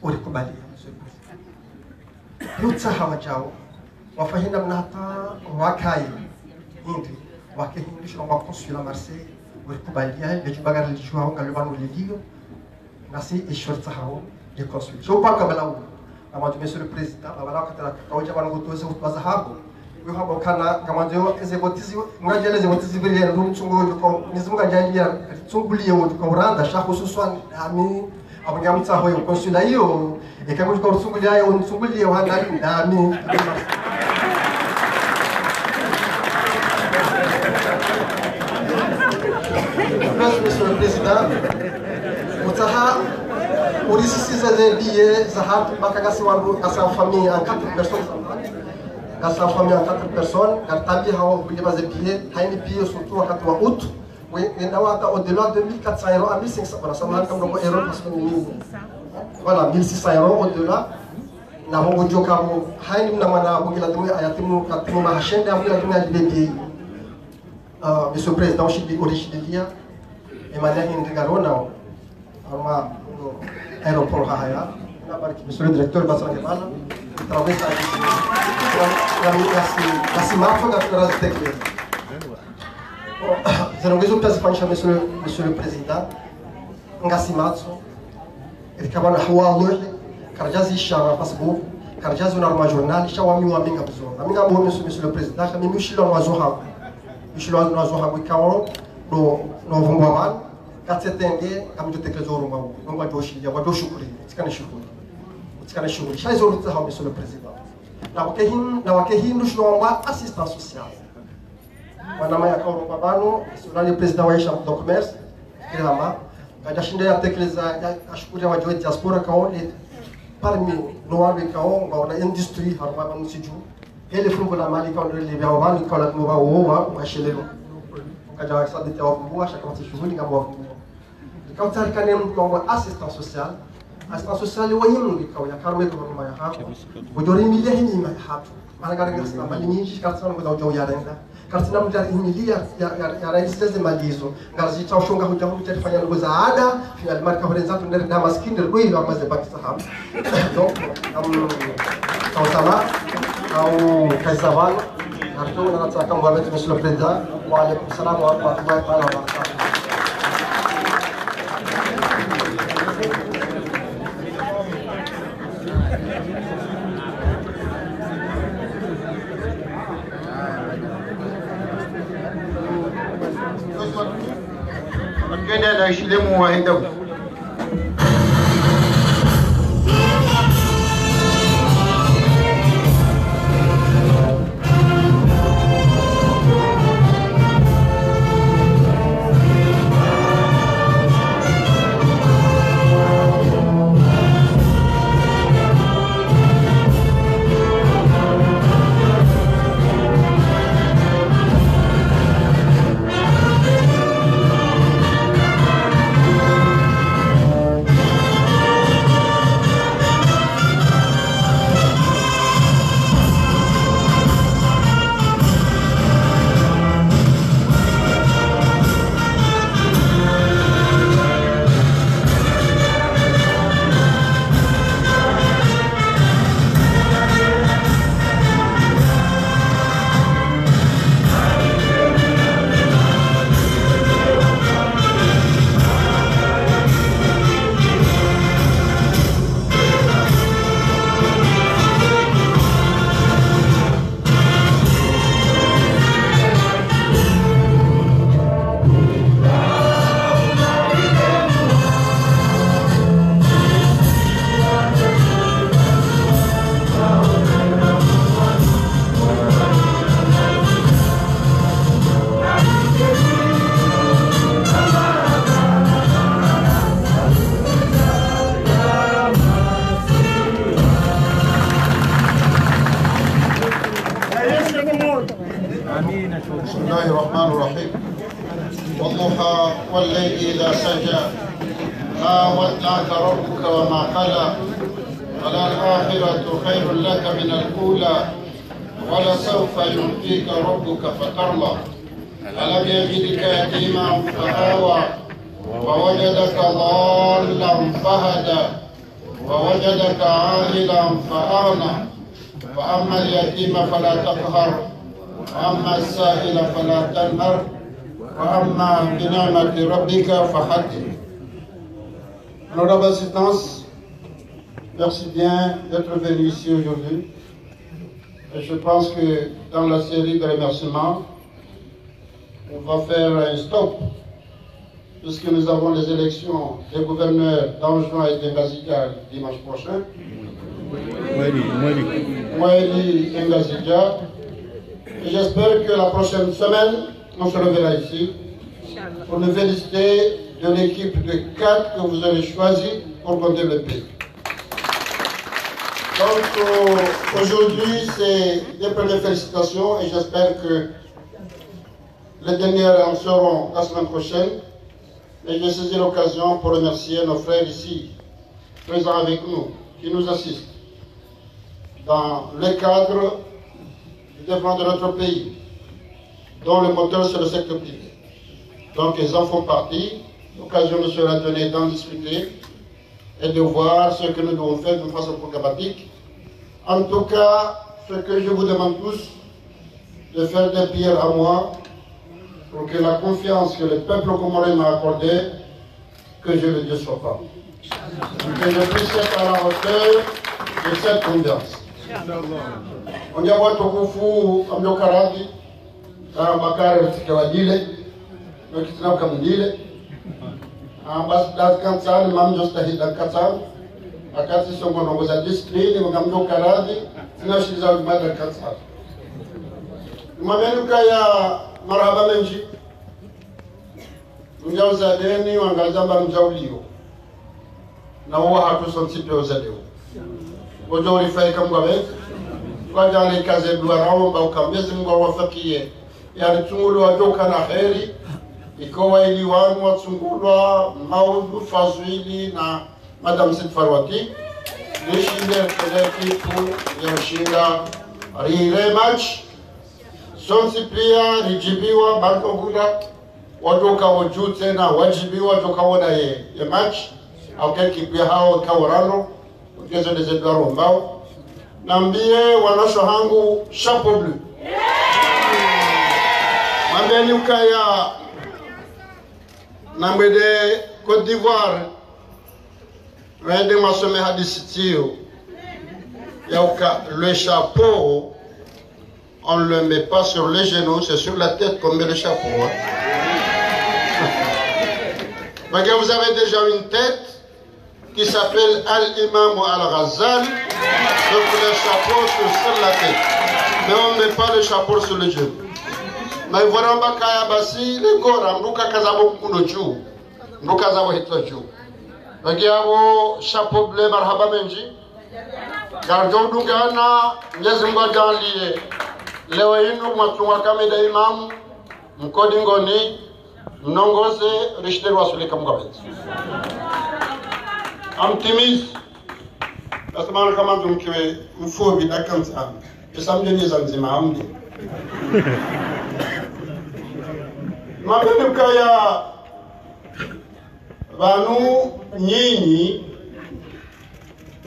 Urikubaliya, Monsieur le Président. Nutsaha wadjao, wafanye namna hata wakaye hindri, wake hindri, shilongwa consulat Marseille, urikubaliya, le djumba ngarilidjuwao, ngalo pvanu lilio, nasi isho ritsahao, le consulat. Sho pvanu kabla u, na mwandzo Monsieur le Président, na wala wakati la kaudja pvanu ngutoze hutuba zahaho, Yo hamba ukana, ngamwandzo yo, eze voti zi, ngadjale eze voti zipviri ya ndo mtsungu wo djuka, Mwenyezi Mungu adjaliya, ritsunguliye wo djuka uranda, sha hususwan, nami, apvo ngamtsaho yo, consulat iyo, eka ngudjuka urutsunguliya yo, nitsunguliye wo handani, nami. Merci, Monsieur le Président. Utsaha, urisisiza ze billet zahatru, maka ngasi wandru, ngasi en famille, en quatre personnes. Ngasi en famille en quatre personnes, ngaritabihao hule pvaze billet, hayini billet surtout wakati wa août, we, wenda wata au-delà de mille quatre cents euros à mille cinq cents, voilà, samahani kama mrongo euros, parce que ni mille. Voilà, mille six cents euros au-delà. Na bongo djo kabo, hayini mna mwana bongo la timu, ya timu, ya timu mahashende, ya timu ya billet. Ah, Monsieur le Président, ushidi, urishidiliya, emana hindri ngarona, harumwa, no, aéroport hahaya, na bariki, Monsieur le Directeur, basa nge bala, traversa ici, ngasi, ngasi matso, ngasi razi tekle. Bon, zinu ngizo pia zifanyisha, Monsieur le, Monsieur le Président, ngasi matso, rikapvana hawalo, karidjazi isha harumwa Facebook, karidjazi ona harumwa journal, sha wami wami ngamzona. Nami ngambo Monsieur, Monsieur le Président, sha mimi ushilo wazo hangu. Ushilo wazo hangu ikao, no, no vumba pvanu, katsetenge, ngamdjo tekelezo urumwa wu, no ngwadjo shiliya, ngwadjo shukuri, utsikane shukuri. Utsikane shukuri. Sha izo rutsaha, Monsieur le Président. Na wake hin, na wake hindru shilo wamba assistance sociale. Mwanama yakaurongwa pvanu, si ule président wa Chambre de Commerce, Kirama, kadjashinda yatekeleza, ya, yashukuri wadjo diaspora kaone, parmi no wandru ikao, ngwaona industrie, harumwa pvanu ntsi dju. Hele fumbo la mali kaone le vya wandru ikao la tumo wa, wa, wa, wa shelelo. Kadja wa sabiti wa fumbo, shaka wa shughuli, ngwa fumbo. Ikao tsarikane mndru wa assistance sociale. Assistance sociale wa yinu ikao ya karme kwa mama ya hako. Kudjori milia hini ima ya hatu. Mana ngari ngasi na mali nyindji, karitsina mndru za udja uyarenga. Karitsina mndru ya himilia ya, ya, ya raisi ze mali izo. Ngari zitsa ushonga hudja hudja rifanya ndrongoo za ada. Finali marika hurenza tu neri na maskini, rui lo amaze baki sahabu. Donc, um, kausama, au kaisavana. Arto, na nataka mwambie Monsieur le Président. Wa alaikum salam wa rahmatullahi taala wa barakatuh. Kenda na shilemu wa henda. والليل إذا سجى، ما ودعك ربك وما قلى، وللآخرة خير لك من الأولى، ولسوف يعطيك ربك فترضى. ألم يجدك يتيما فآوى، ووجدك ضالا فهدى، ووجدك عائلا فأغنى، فأما اليتيم فلا تقهر، وأما السائل فلا تنهر، وأما بنعمة ربك فحدث. Honorable Assistance, merci bien d'être venu ici aujourd'hui. Et je pense que dans la série de remerciements, on va faire un stop, puisque nous avons les élections des gouverneurs d'Anjouan et de Ngazidja dimanche prochain. Mwali, Mwali. Mwali et Ngazidja. Et j'espère que la prochaine semaine, on se reverra ici pour nous féliciter de l'équipe de quatre que vous avez choisie pour conduire le pays. Donc, euh, aujourd'hui, c'est des premières félicitations et j'espère que les dernières en seront la semaine prochaine. Et je saisis l'occasion pour remercier nos frères ici, présents avec nous, qui nous assistent dans le cadre du développement de notre pays, dont le moteur, c'est le secteur privé. Donc, ils en font partie. L'occasion nous sera donnée d'en discuter et de voir ce que nous devons faire d'une façon programmatique. En tout cas, ce que je vous demande tous, de faire des prières à moi pour que la confiance que le peuple comorien m'a accordée, que je ne déçois pas. Que je puisse être à la hauteur de cette confiance. Ondja watukufu, amdjo karadhi, ah, Bakari, tsike wadile, no kitsina ukamdile. Ah, basi dazi kantsani, mam njo stahida kantsani. Wakati songo ndrongo za discipline, ngamdjo karadhi, tsina shiriza ulimada kantsani. Mwambieni ukaya marahaba mendji. Mdja uzadeni, wangazamba mdja ulio. Na uwa hatru sontsi pia uzadeo. Ngodjo urifai kamwe. Kwadja alikaze dua raomba uka Mwenyezi Mungu awafakiye. Yaritsungulwa wadjo kana heri. Iko waili wanu watsungulwa Maudu Fazwili na Madame Said Farwati. Nishinde kele ekipu ya ushinda rire match. Sontsi pia ridjibiwa, bado hura. Wadjo kawo dju tsena, wadjibiwa, wadjo kawo na ye, ye match. Au ke ekipu ya hawo kawo rano. Ukezo ndeze dua rombao. Nambiye wanasho hangu, chapeau bleu. Mwambieni ukaya, namwende Côte d'Ivoire, mwende mwasome hadisi tsiyo. Ya uka, le chapeau, on ne le met pas sur les genoux, c'est sur la tête qu'on met le chapeau, hein. Parce que vous avez déjà une tête qui s'appelle Al-Imam Al-Ghazali, donc le chapeau, c'est sur la tête. Mais on ne met pas le chapeau sur le genou. Mais voilà, mbakaya basi, le corps, mdru kazabo mkono dju. Mdru kazabo hitwa dju. Bagi abo, chapeau bleu, marahaba mendji. Ngaridjo udungana, Mwenyezi Mungu adjaanliye. Leo inu mwatsungwa kamwe nda imamu, mkodi ngoni, mnongoze, rishinde rwaswili kamwe. Amtimizi. Basi mana kama mdru mkiwe mfupi dakika ntsanu. Esa mdjo nyeza ndzima amdi. Mwambieni ukaya pvanu nyinyi,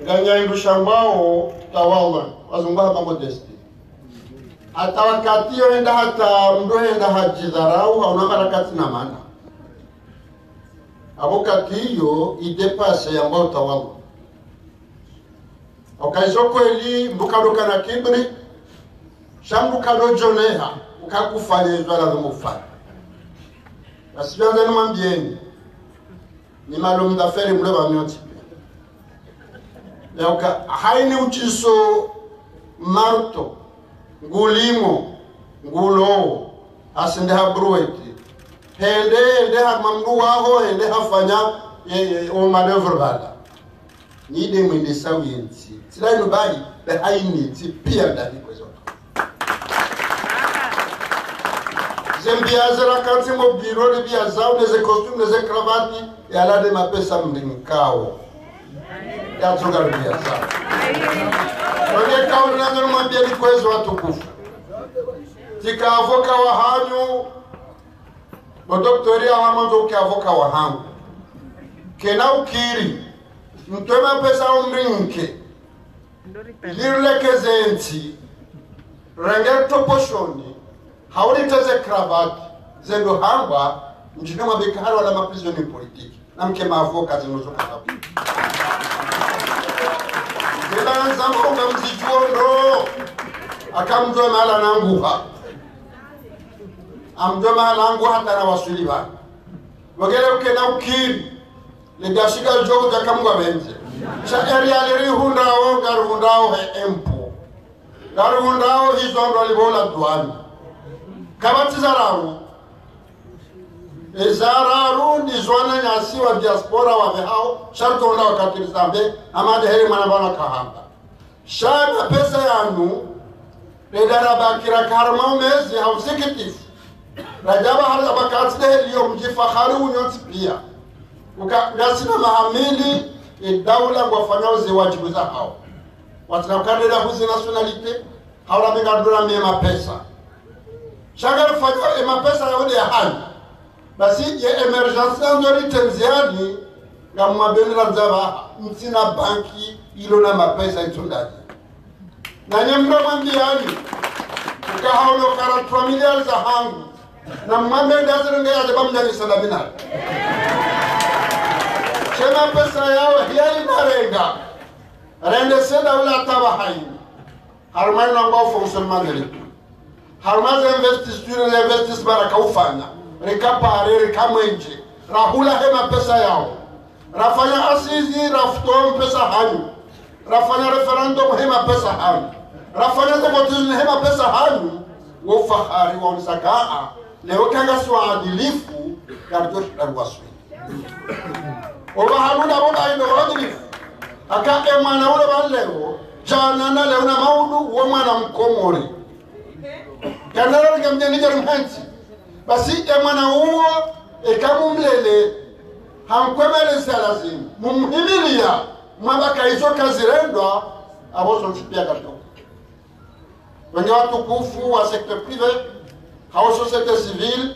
nganyi hindru shambwao tawadhu, wazungu hamba modestie. Hata wakati yo henda hata mdru henda hadjidharau, haona mara katsina mana. Abo wakati yo idépassé yambwao tawadhu. Ukaya izo kweli, mdru kadjo kana kibri, sha mdru kadjo djoneha, uka kufanya izo lazimu ufanye. Basi pvandza nimwambieni, ni malum da feri mle ba myontsi. Ya uka, hayini utsiso marto, ngulimo, ngulowo, hasinde ha brouette. Hende, hende ha mamdu waho, hende hafanya, e, e, o manœuvre bala. Nyi nde mwendesao yentsi. Tsila inu bahi, be hayini, tsi pia ndani kwezo. Ze mbiya ze rakantsi mo biro, le mbiya zao, ne ze costume, ne ze cravate, yala nde mapesa mrinikao. Yatsoka le mbiya zao. Wonge kauli nandzo nimwambiye ni kwezi watukufu. Tsika avocat wahanyu, bo docteur ya wamandzo uke avocat wahangu. Kena ukiri, mtowe mapesa mrinike. Ili rileke ze ntsi, renge toposhoni, hau riteze cravate, zendo hangwa, mdjine mwabike hari wala ma prisonniers politiques. Na mke ma avocats zinu zoka habu. Zeba nzamba unga mzidjuo ndo, aka mdjuwe mahala nanguha. Amdjuwe mahala nanguha hata na waswili ba. Wagele ukena ukiri. Le biashara djo kudja kamwa bendze. Sha eri yale rihundrao, ngarihundrao he impôt. Ngarihundrao hizo ndo libola douane. Kapvatsi zararu. Ezararu ndizo wananyasi wa diaspora wapvehao, sha ritsohundra wakati risambe, amade hele mwana bana kahamba. Sha mapesa yanu, le daraba kira karma umezi ha usikitifu. Radjaba hari abakati de liyo mdjifahari unyontsi piya. Uka, ngasina mahamili, e daula ngwafanyao ze wadjibu zahao. Watsina ukandida huzi nationalité, haura menga dura me mapesa. Sha ngarifanyao e mapesa yao nde ya hanyu. Basi ye émergence nandzo ritenziani, ngamwambeni randza ba, mtsina banki ilo na mapesa itsundani. Nanye mdru mwambiani, uka haulo quarante-trois milliards za hangu, na mwambe ndazirenge ya deba mnyani sana binari. She mapesa yao, hiya inarenga. Rende seda ula taba haini. Harumwa inu ngwa fonctionnement de l'État. Harumwa ze investiture, ze investissement raka ufanya. Rika pare, rika mwenje. Rahula he mapesa yao. Rafanya assises, rafuto mapesa hanyu. Rafanya référendum he mapesa hanyu. Rafanya ze vote zinu he mapesa hanyu. Wo fahari wa unisaka. Leo kangasi waadilifu, karidjo shinda waswili. Oba hanuna bo ba indo wadilifu. Aka e mwana ule ba leo, djana na leo na maudu, wo mwana Mkomori. Kana leo ngamdje nidje mhenzi. Basi e mwana uwo, eka mumlele, hamkwemeleza lazimu. Mumhimiliya, mwamba ka izo kazirendwa, abo zontsi piya katoka. Wenge watukufu wa secteur privé, hau société civile,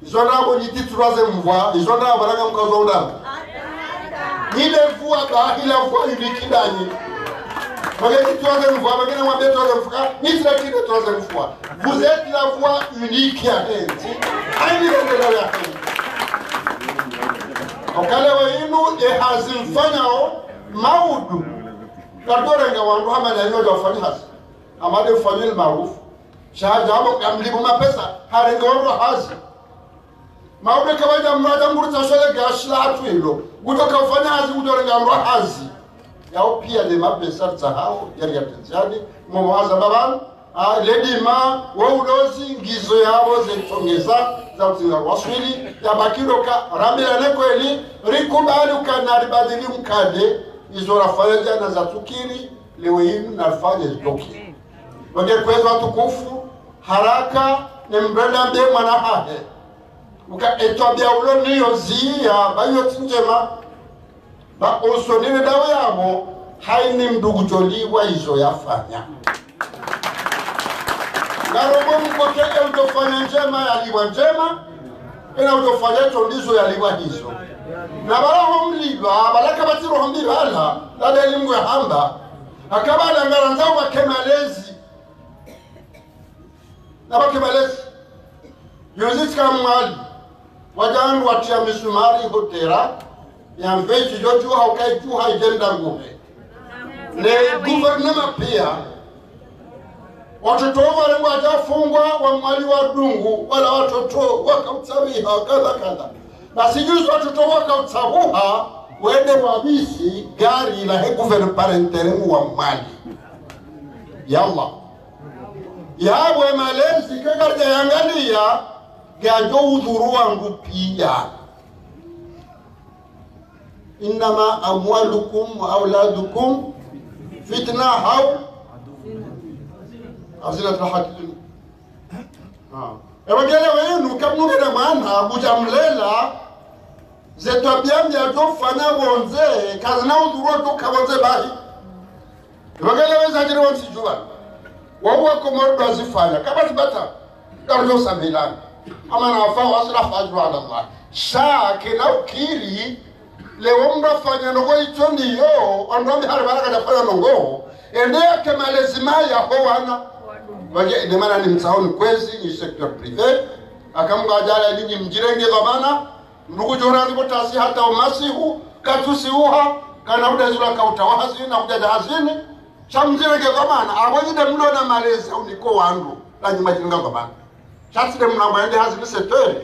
izo ndrabo nyi ti troisième voie, izo ndrabo baraka mkazo ndrabo. Nyi nde voie ba, nyi la voie unique ndanyi. Wenge ti troisième voie, wenge na mwambe troisième voie, nyi tila ki nde troisième voie. Vous êtes la voie unique ya hentsi. Haini nde nde ya hentsi. Okale wa inu, e hazi mfanyao, maudu. Karidjo renga wandru hama na inu wadjo wafanya hazi. Amade mfanyil maruf. Sha djambo kamlibu mapesa, harenge ondro hazi. Maudu kawaida mrada mburuta shole gashi la hatru ilo. Ngudjo kafanya hazi, ngudjo renga ondro hazi. Yao piya le mapesa tsahao, yari ya tenziani, mwaza babanu, a, ledima, wo ulozi, ngizo yabo, ze tsongeza, za utsinga waswili, ya baki ndo ka, rambilane kweli, rikubali uka naribadili mkade, izo rafanya djana za tukiri, leo inu narifanye zitoki. Wenge kwezi watukufu, haraka, ne mrenda mbe mwana hahe. Uka etwabiya ulo niyo ziya, ba iyo tsi ndjema, ba osoni ne dawo yabo, haini mdru ngudjo liwa izo yafanya. Ngarombo mkoke e udjofanya ndjema yaliwa ndjema, ena udjofanya trongo ndizo yaliwa hizo. Na bala ho mliba, bala kapvatsi roho mbi bala, la deli mngu yahamba. Aka bala ngarandzao wake malezi. Na wake malezi. Yonzi tsika Mwali. Wadja wandru watriya misumari ho terrain. Ya mveti yo djuha ukayi djuha idjenda nguhe. Ne gouvernement piya. Watoto warengwa wadja fungwa wa Mwali wa dungu, wala watoto waka utsawiha, kadha kadha. Basi juzi watoto waka utsahuha, wende wabisi gari la he gouverneur par intérim wa Mwali. Yallah. Yabwe malezi ke gari ya yangaliya, gadjo udhuru wangu piya. إنما أموالكم وأولادكم فتنة أو زينة الحياة الدنيا. Ah. Ewagele wenu, kamnunge na mwana, budja mlela, ze twabiya mbi yadjofanya pvondze, kazina udhuru watoka pvondze bahi. Ewagele weza djiri wontsi djuwa. Wawo Wakomori ndo wazifanya, kaba zibata, karudjo sambilana. Amana afa wa aslaha fa ajruhu ala Allah. Sha, kena ukiri, leo mndru afanya ndrongo itso ndiyo, wandru wambe hari pvala kadjafanya ndrongo, ende yake malezi maya ho wana. Wage, ende mana nimtsaho ni kwezi, ni secteur privé, aka Mngu adjaaliya nyinyi mdjirenge dhwamana, mndru kudjo randzi kotasi hata umasihu, katsusiuha, kana udazula kauta wa hazini, na kudjadja hazini, sha mdjirenge dhwamana, apvo nyi nde mlo na malezi, au niko wandru, na nyuma djiringa dhwamana. Sha tsi nde mna mwende hazini sept heures,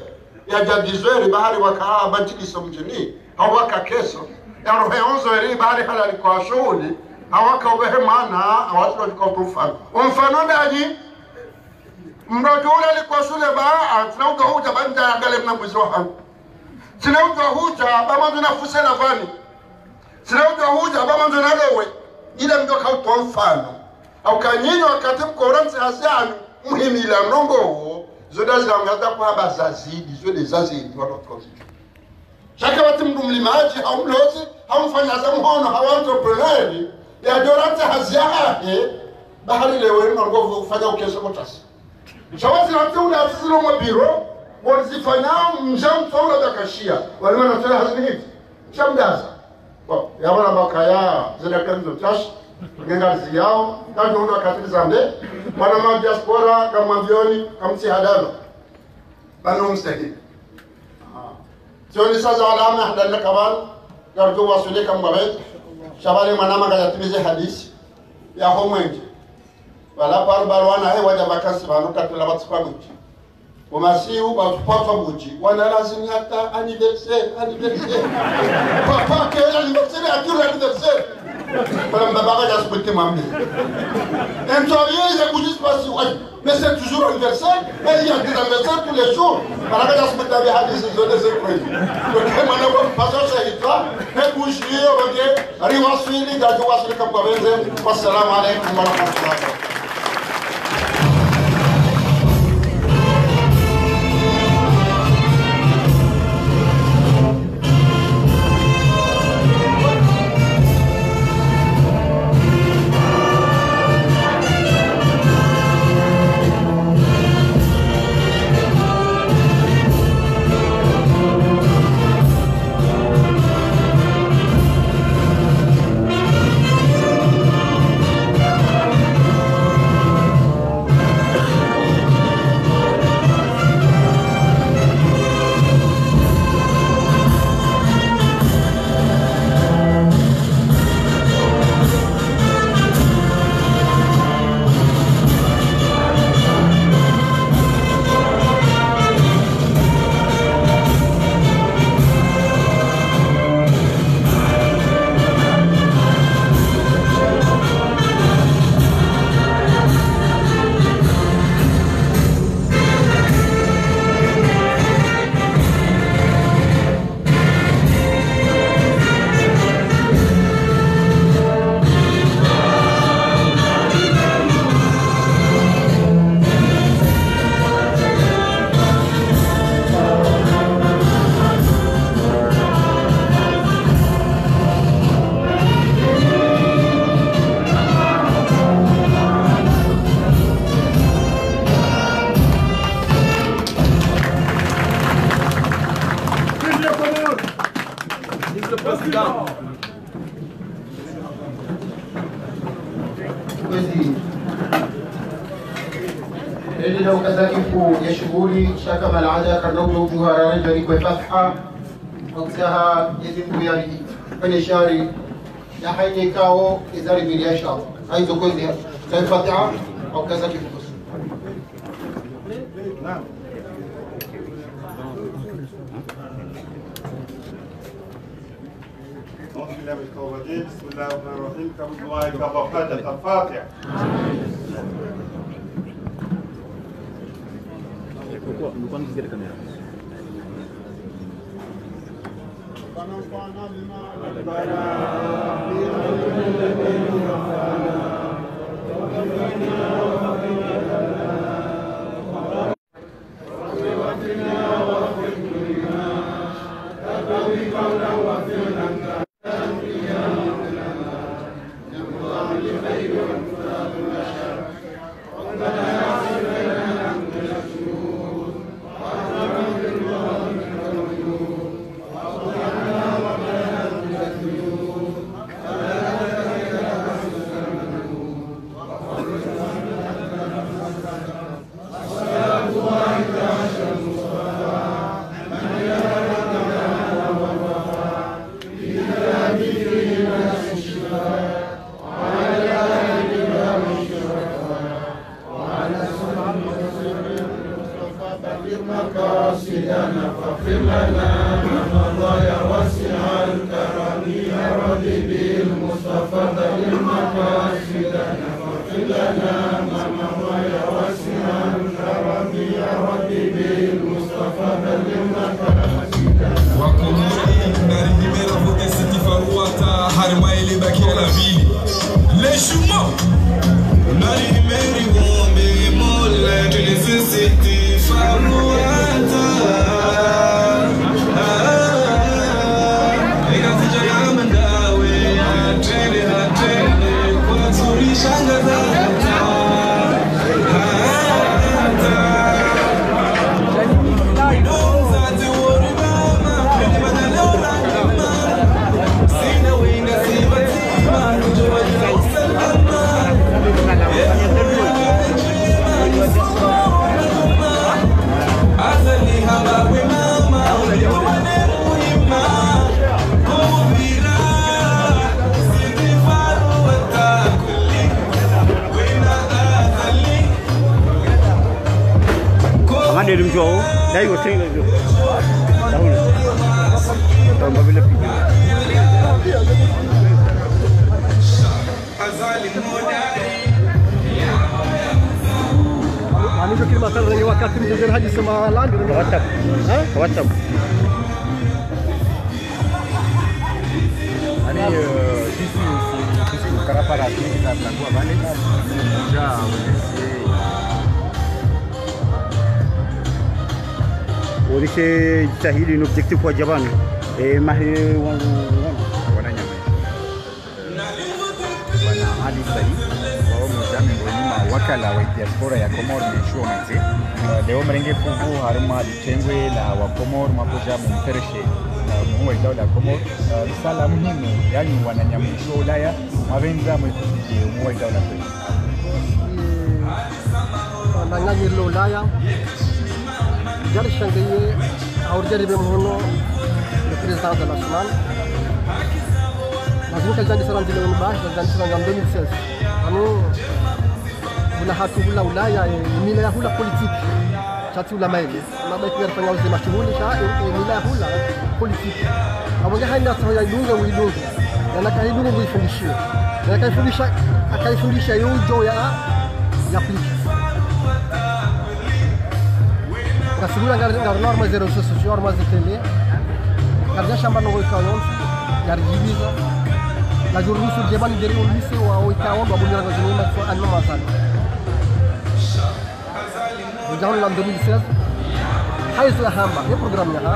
yadja dix heures, bahari waka badjiliso mdjini, hau waka keso, yarohe onze heures, bahari halali kwa shuhuli, hau waka ubehe mwana, hau waka utufa. Umfano ndanyi, mndru ule ali kwa shule ba, a, tsina udjo hudja ba ndja yangale mna mwizi wa hangu. Tsina udjo hudja ba mwandzo na fuse na vani. Tsina udjo hudja ba mwandzo na lowe. Ile mndru kautowa mfano. Au kanyinyi wakati mkora mtsi hazi yanyu, muhimila ndrongo wo, zo nda zila ngaza kuhamba zazidi, zo nde zazidi, wala kukozidju. Sha eka watsi mndru mlimadji, hau mlozi, hau mfanya za mhono, hau entrepreneur, yadjo randzi hazi yahahe, bahari leo inu ngovu ufanya ukesho kotasi. Sha wazi randzi ula asizilo mwa biro, wazifanya mdja mtsoula dakashiya, wale mana tsoula hazini hiti. Sha mdaza. Bon, ya wana bakaya, zile kanzo tashi, ngenga ziyao, kanzo ndo katili zambe, wana ma diaspora, kamwambioni, kamtsi hadalo. Pvanu mstahili. Ah. Tsioni saza wala ame hadalina kapvanu, karudjo waswili kamwabedi. Sha pvale mwana manga yatimize hadisi. Yaho mwenje. Wala paru baru wana he wadja vacances pvanu katula vatsi kwa mwinji. Wamasihu, vatsi kwa kwa mwinji. Wana lazima hata anniversaire, anniversaire. Papa, quel anniversaire, à quel anniversaire? Pvala mbaba kadja subuti mwambe. Un soirée, il y a bougie, c'est pas si, ouais. Mais c'est toujours anniversaire, et il y a des anniversaires tous les jours. Pvala kadja subuti mwambe hadisi zo nde ze kweli. Donc, mwana wa passion, c'est histoire. Et bougie, ok. Riwaswili, ngariwaswili kamwabedi. Wassalamu alaikum warahmatullahi wabarakatuh. Vive le Comores. Vive le président. Kwezi. Ende na ukaza kifu ya shughuli, sha kama alada, karina udjo udjuha rana ndjari kwe fatiha. Waksaha, yezi mbu yari, kwenye shari, ya haine kao, izari bili ya shao. Haizo kwezi, sa fatiha, ukaza kifu. أعوذ بالله من الشيطان الرجيم. بسم الله الرحمن الرحيم. كم دعاء كم فاتحة الفاتحة. مقاصدنا فاغفر لنا ما مضى يا واسع الكرم يا رب بالمصطفى بلغ مقاصدنا فاغفر لنا ما مضى يا واسع الكرم يا رب بالمصطفى بلغ مقاصدنا. Wakomori, nari himera vote Siti Faruata, harimwa ile baki ya la ville. Les jumeaux. Nari himeri wombe mole, tulize Siti Faruata. Ina zijana mandawe, atende, atende, kwa turi shangaza. Amade limjwao, dai wote ngajwao. Tahuna. Tamba bila piga. Ani ndio kile masala ni wakati mzee hadi sema landi. Kwa WhatsApp. Eh? Kwa WhatsApp. Ani, euh, juste, juste, juste, karapara, ça, ça, quoi, vale. Déjà, on essaie. Worise jitihadi no objectif wa djabani. Eh, mahe wangu, wangu. Wananyama. Bwana Ali Said, wao mmoja miongoni mwa wakala wa diaspora ya Komori ni chuo mete. Eh, leo mrenge fuvu harumwa litengwe la wa Komori mwakoja mumfereshe, eh, muhuu wa idaula ya Komori. Eh, risala muhimu, yani wananyamuji wa Ulaya, mwavenza mwekutije muhuu wa idaula kweli. Wananyamuji wa Ulaya, jari shangaye, au jari be muhono, le président de la semaine. Lazima kajandi sala ndile unu bash, kajandi sala en deux mille seize. Anu, hula hatru hula Ulaya, eh, mila ya hula politique. Sha tsi hula maele. Mabaki yarifanya uze mashuhuli, sha, eh, eh, mila ya hula politique. Abonge haina tsaho ya idunge, uidunge. Na naka idunge, uifundishiwe. Na naka ifundisha, aka ifundisha yo ujo ya, ya politique. Ngasugula ngari, ngari normal zero sosio, normal zetele. Ngari ya shamba nongo ikao yontsi, ngari jibiza. La juru rusu djeba ni djeri ulise wa o ikao, wa bunyara kwa zinima kwa anima mazali. Rijahoni la deux mille seize. Haizo ya hamba, ye programme ya ha.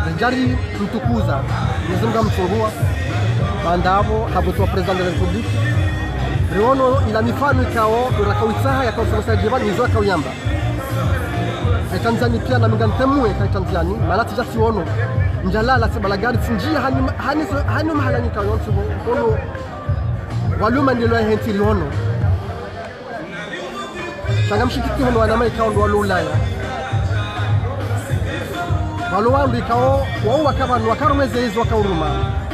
Rijari mtukuza, Mwenyezi Mungu amtsungua. Baanda apvo, habutu wa président de la République. Riono ila mifano ikao, urakawitsaha ya kausa djeba, nizo akauyamba. E Tanzania pia na minga ntemwe ka Tanzania, mana tija tsiono. Ndjalala tsi balagari tsinjia hani, hani, hani mahala nika yontsi bo, ono. Waluma ndilo ya hentsi riono. Sha ngamshikitiho no wanama ikao ndo walo Ulaya. Walo wandru ikao, wao wakaba, wakarumeze izo wakauruma.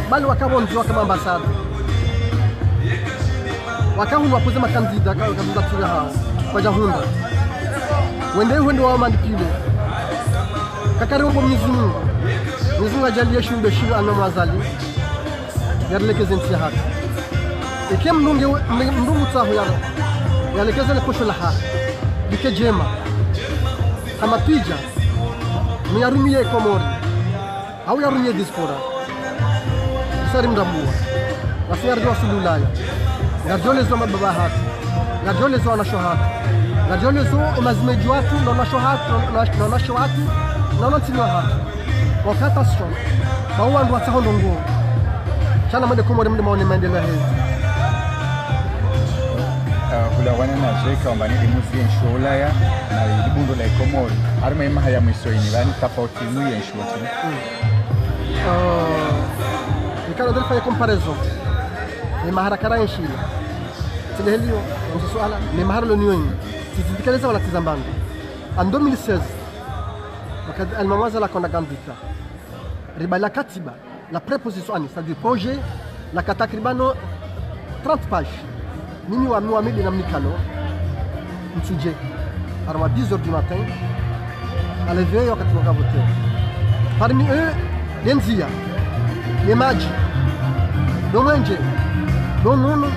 Bali wakabonzi wakaba ambassade. Wakahundru wakuze makandida, ka, candidature hao. Kwadjahundra. Wende, wende wao mandipile. Kakari ombo Mwenyezi Mungu. Mwenyezi Mungu ajaliye shumbe shilo ana mwazali. Yarilekeze ntsi yahatru. Eke mndru nge, mndru, mndru mtsaho ya, yalekeze le posho lahahe. Like djema. Hama pidja. Miyarumiye Komori. Au yarumiye diaspora. Usari mrambua. Wasi ngarijo wasulu Ulaya. Ngarijo lezo mababa hatru. Ngarijo lezo wanasho hatru. Ngarijo lezo emazimedji watru, na wanasho hatru, na, na wanasho hatru, na wanantsini wahatru. Wakata sho. Ba wandru watsaho ndrongoo. Sha na mande Komori mnde maone maendeleo ya hezi. Wana na zeka wamba ni limuzi yenshi wa Ulaya, na libundo la Komori. Harumwa emaha ya mwiso ini, vani tafauti mu yenshi wa tini. Ikao ndo rifanye comparaison. Ni maha rakara yenshi. Tile helio, nzo suala, ni maha rilo niyo ini. Tizidikaliza wala tizambano. En deux mille seize, wakati Al-Imam Azali yaka candidat. Ribali la katiba, la préposition ani, c'est-à-dire projet, laka takriban trente pages. Mimi wa, wa mimi na mnikalo, mtsudje, harumwa dix heures du matin, à l'éveil, wakati waka voté. Parmi eux, les ndziya, les madji, les mwenje, les nono,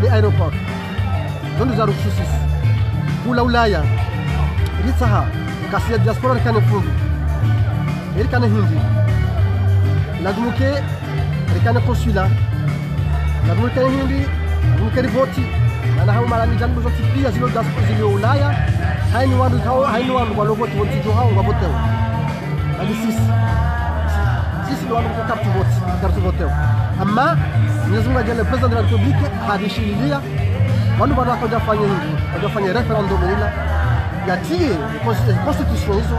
les aéroports. Zontsi za ruhusu sisi. Hula Ulaya. Ritsaha. Kasi ya diaspora rikane fundi. Rikane hindri. Lazimu ke rikane consulat. Lazimu rikane hindri. Lazimu ke rivoti. Mana hau mara ni janibu zontsi pia zilo diaspora zilo Ulaya. Haini wandru hao, haini wandru walo voti, voti jo hao, ngwa votewa. Ani sisi. Sisi ndo wandru kwa carte vote, carte vote. Amma, Mwenyezi Mungu ajalie président de la République, harishililia. Wandru bado wakaja fanya nini? Wakaja fanya référendum ila. Yatiye, cons-, constitution izo.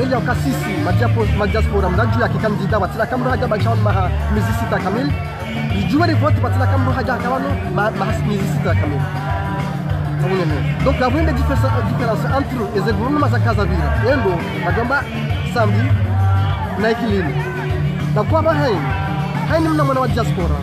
Ili yaka sisi, madiapo-, madiaspora, mdadju ya ki candidat, watsila kamwe haja bakisha maha miezi sita kamili. Ridjuwe rivoti, watsila kamwe haja kawano, ma-, maha miezi sita kamili. Donc, la vraie différence, différence entre les gouvernements za kaza vira, endo, wajamba, Sambi, na ikilini. Na kwa ba haini, haini mna mwana wa diaspora,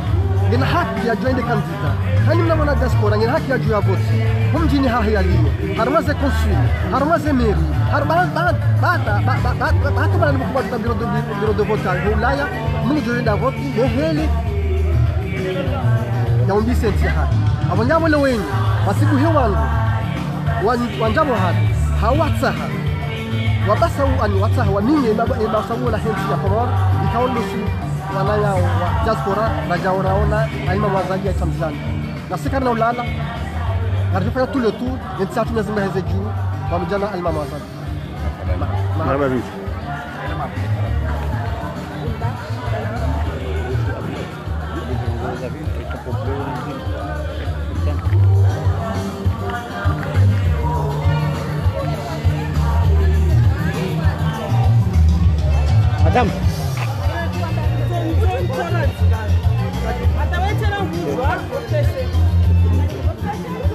ngena haki ya djo ende candidat. Haini mna mwana wa diaspora, ngena haki ya djo ya voti. Humdjini hahe yaliyo. Harumwa ze consul, harumwa ze mairie, harumwa ba, ba, ba, ba, ba, ba, ba, ba, ba, ba, ba, bureau de, bureau de vote, Ulaya, mdru djo enda voti, neheli. Ya umbise ntsi yahahe. Apvo nyapvo leo wenyi, wasibu he wangu, wan-, wandjapvo hali, hawatsaha. Wabasa u-, ani watsaha, waminye, eba, eba sabu la hentsi ya Komori, ikao ndo si, wana ya wa diaspora, na djao raona, Al-Imam Azali ya Tamzani. Na sika na ulala, na ridjofanya tout le tour, entsi yatru Mwenyezi Mungu yaheze dju, wa mdjana Al-Imam Azali. Marahaba mingi. Madame.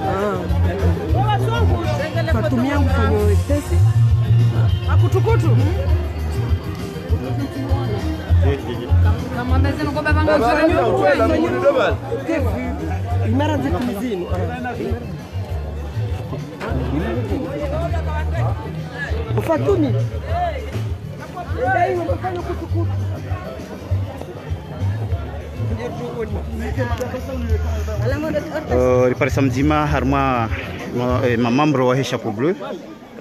Ah, d'accord. Fatumia mfano tesi. Akutukutu. Imara nze kumizini. Ufatumi. Euh, riparisa mdzima harumwa, euh, ma membres wahe Chapeau Bleu.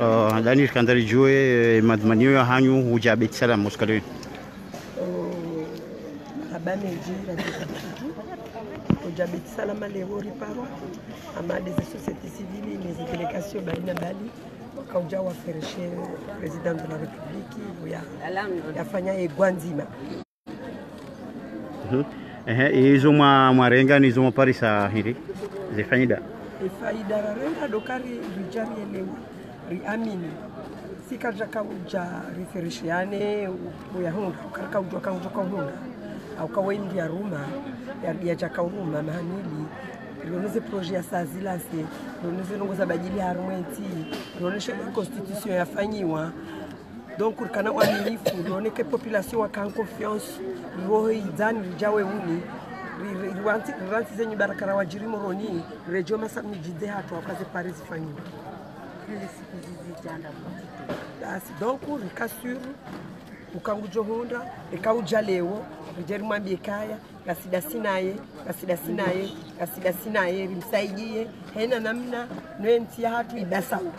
Euh, ndani rikandza ridjuwe, euh, madhumuni yahanyu hudja Beit Salam, moskaleni. Marahaba mendji, Radio Kutukutu. Hudja Beit Salam leo riparwa, hama des sociétés civiles, des délégations mbali na mbali. Wakaudja wafereshe Président de la République, uya, yafanya ye gwandzima. Mhm. Ehe, izo mwa, mwarenga, nizo mwaparisa hindri, ze faida. E faida rarenga ndo kari ridja rielewa, riamini. Sika ridja kaudja riferesheane, u-, uyahundra, ukari kaudja kaudja kauhundra. Au kawe ndi ya ruma, ya, yadja kauruma, mahanili. Rionese projet ya sazi lase, rionese ndrongoo za badili harumwa entsi, rionese constitution yafanyiwa. Donc, rikana uaminifu, rione ke population waka en confiance, roho idzani ridjawe uni, ri-, ri-, riwantsi, riwantsi zenyi baraka rawadjiri Moroni, redjo masa midjidze hatru wakaze pare zifanyiwe. Basi, donc, rika sûr, uka ngudjo hundra, rika udja leo, ridje rimwambie kaya, ngasi dasi naye, ngasi dasi naye, ngasi dasi naye, rimsaidie, hena namna, no entsi yahatru ibasau.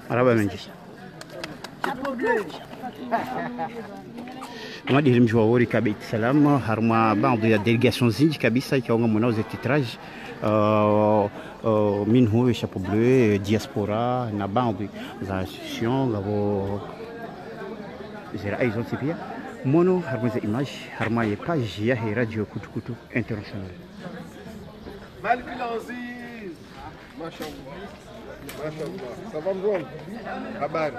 Marahaba mendji. Madi hili mdji wa wori ka Beit Salam, harumwa baadhwi ya délégation zindji kabisa, ikao ngamwonao ze titres, euh, euh, minhu, Chapeau Bleu, diaspora, na baadhwi za association, ngapvo ze rai zontsi pia. Mwono harumwa ze image, harumwa ye page yahe Radio Kutukutu International. Malik Al-Aziz. Mashallah. Mashallah. Ça va, mdrwani? Habari?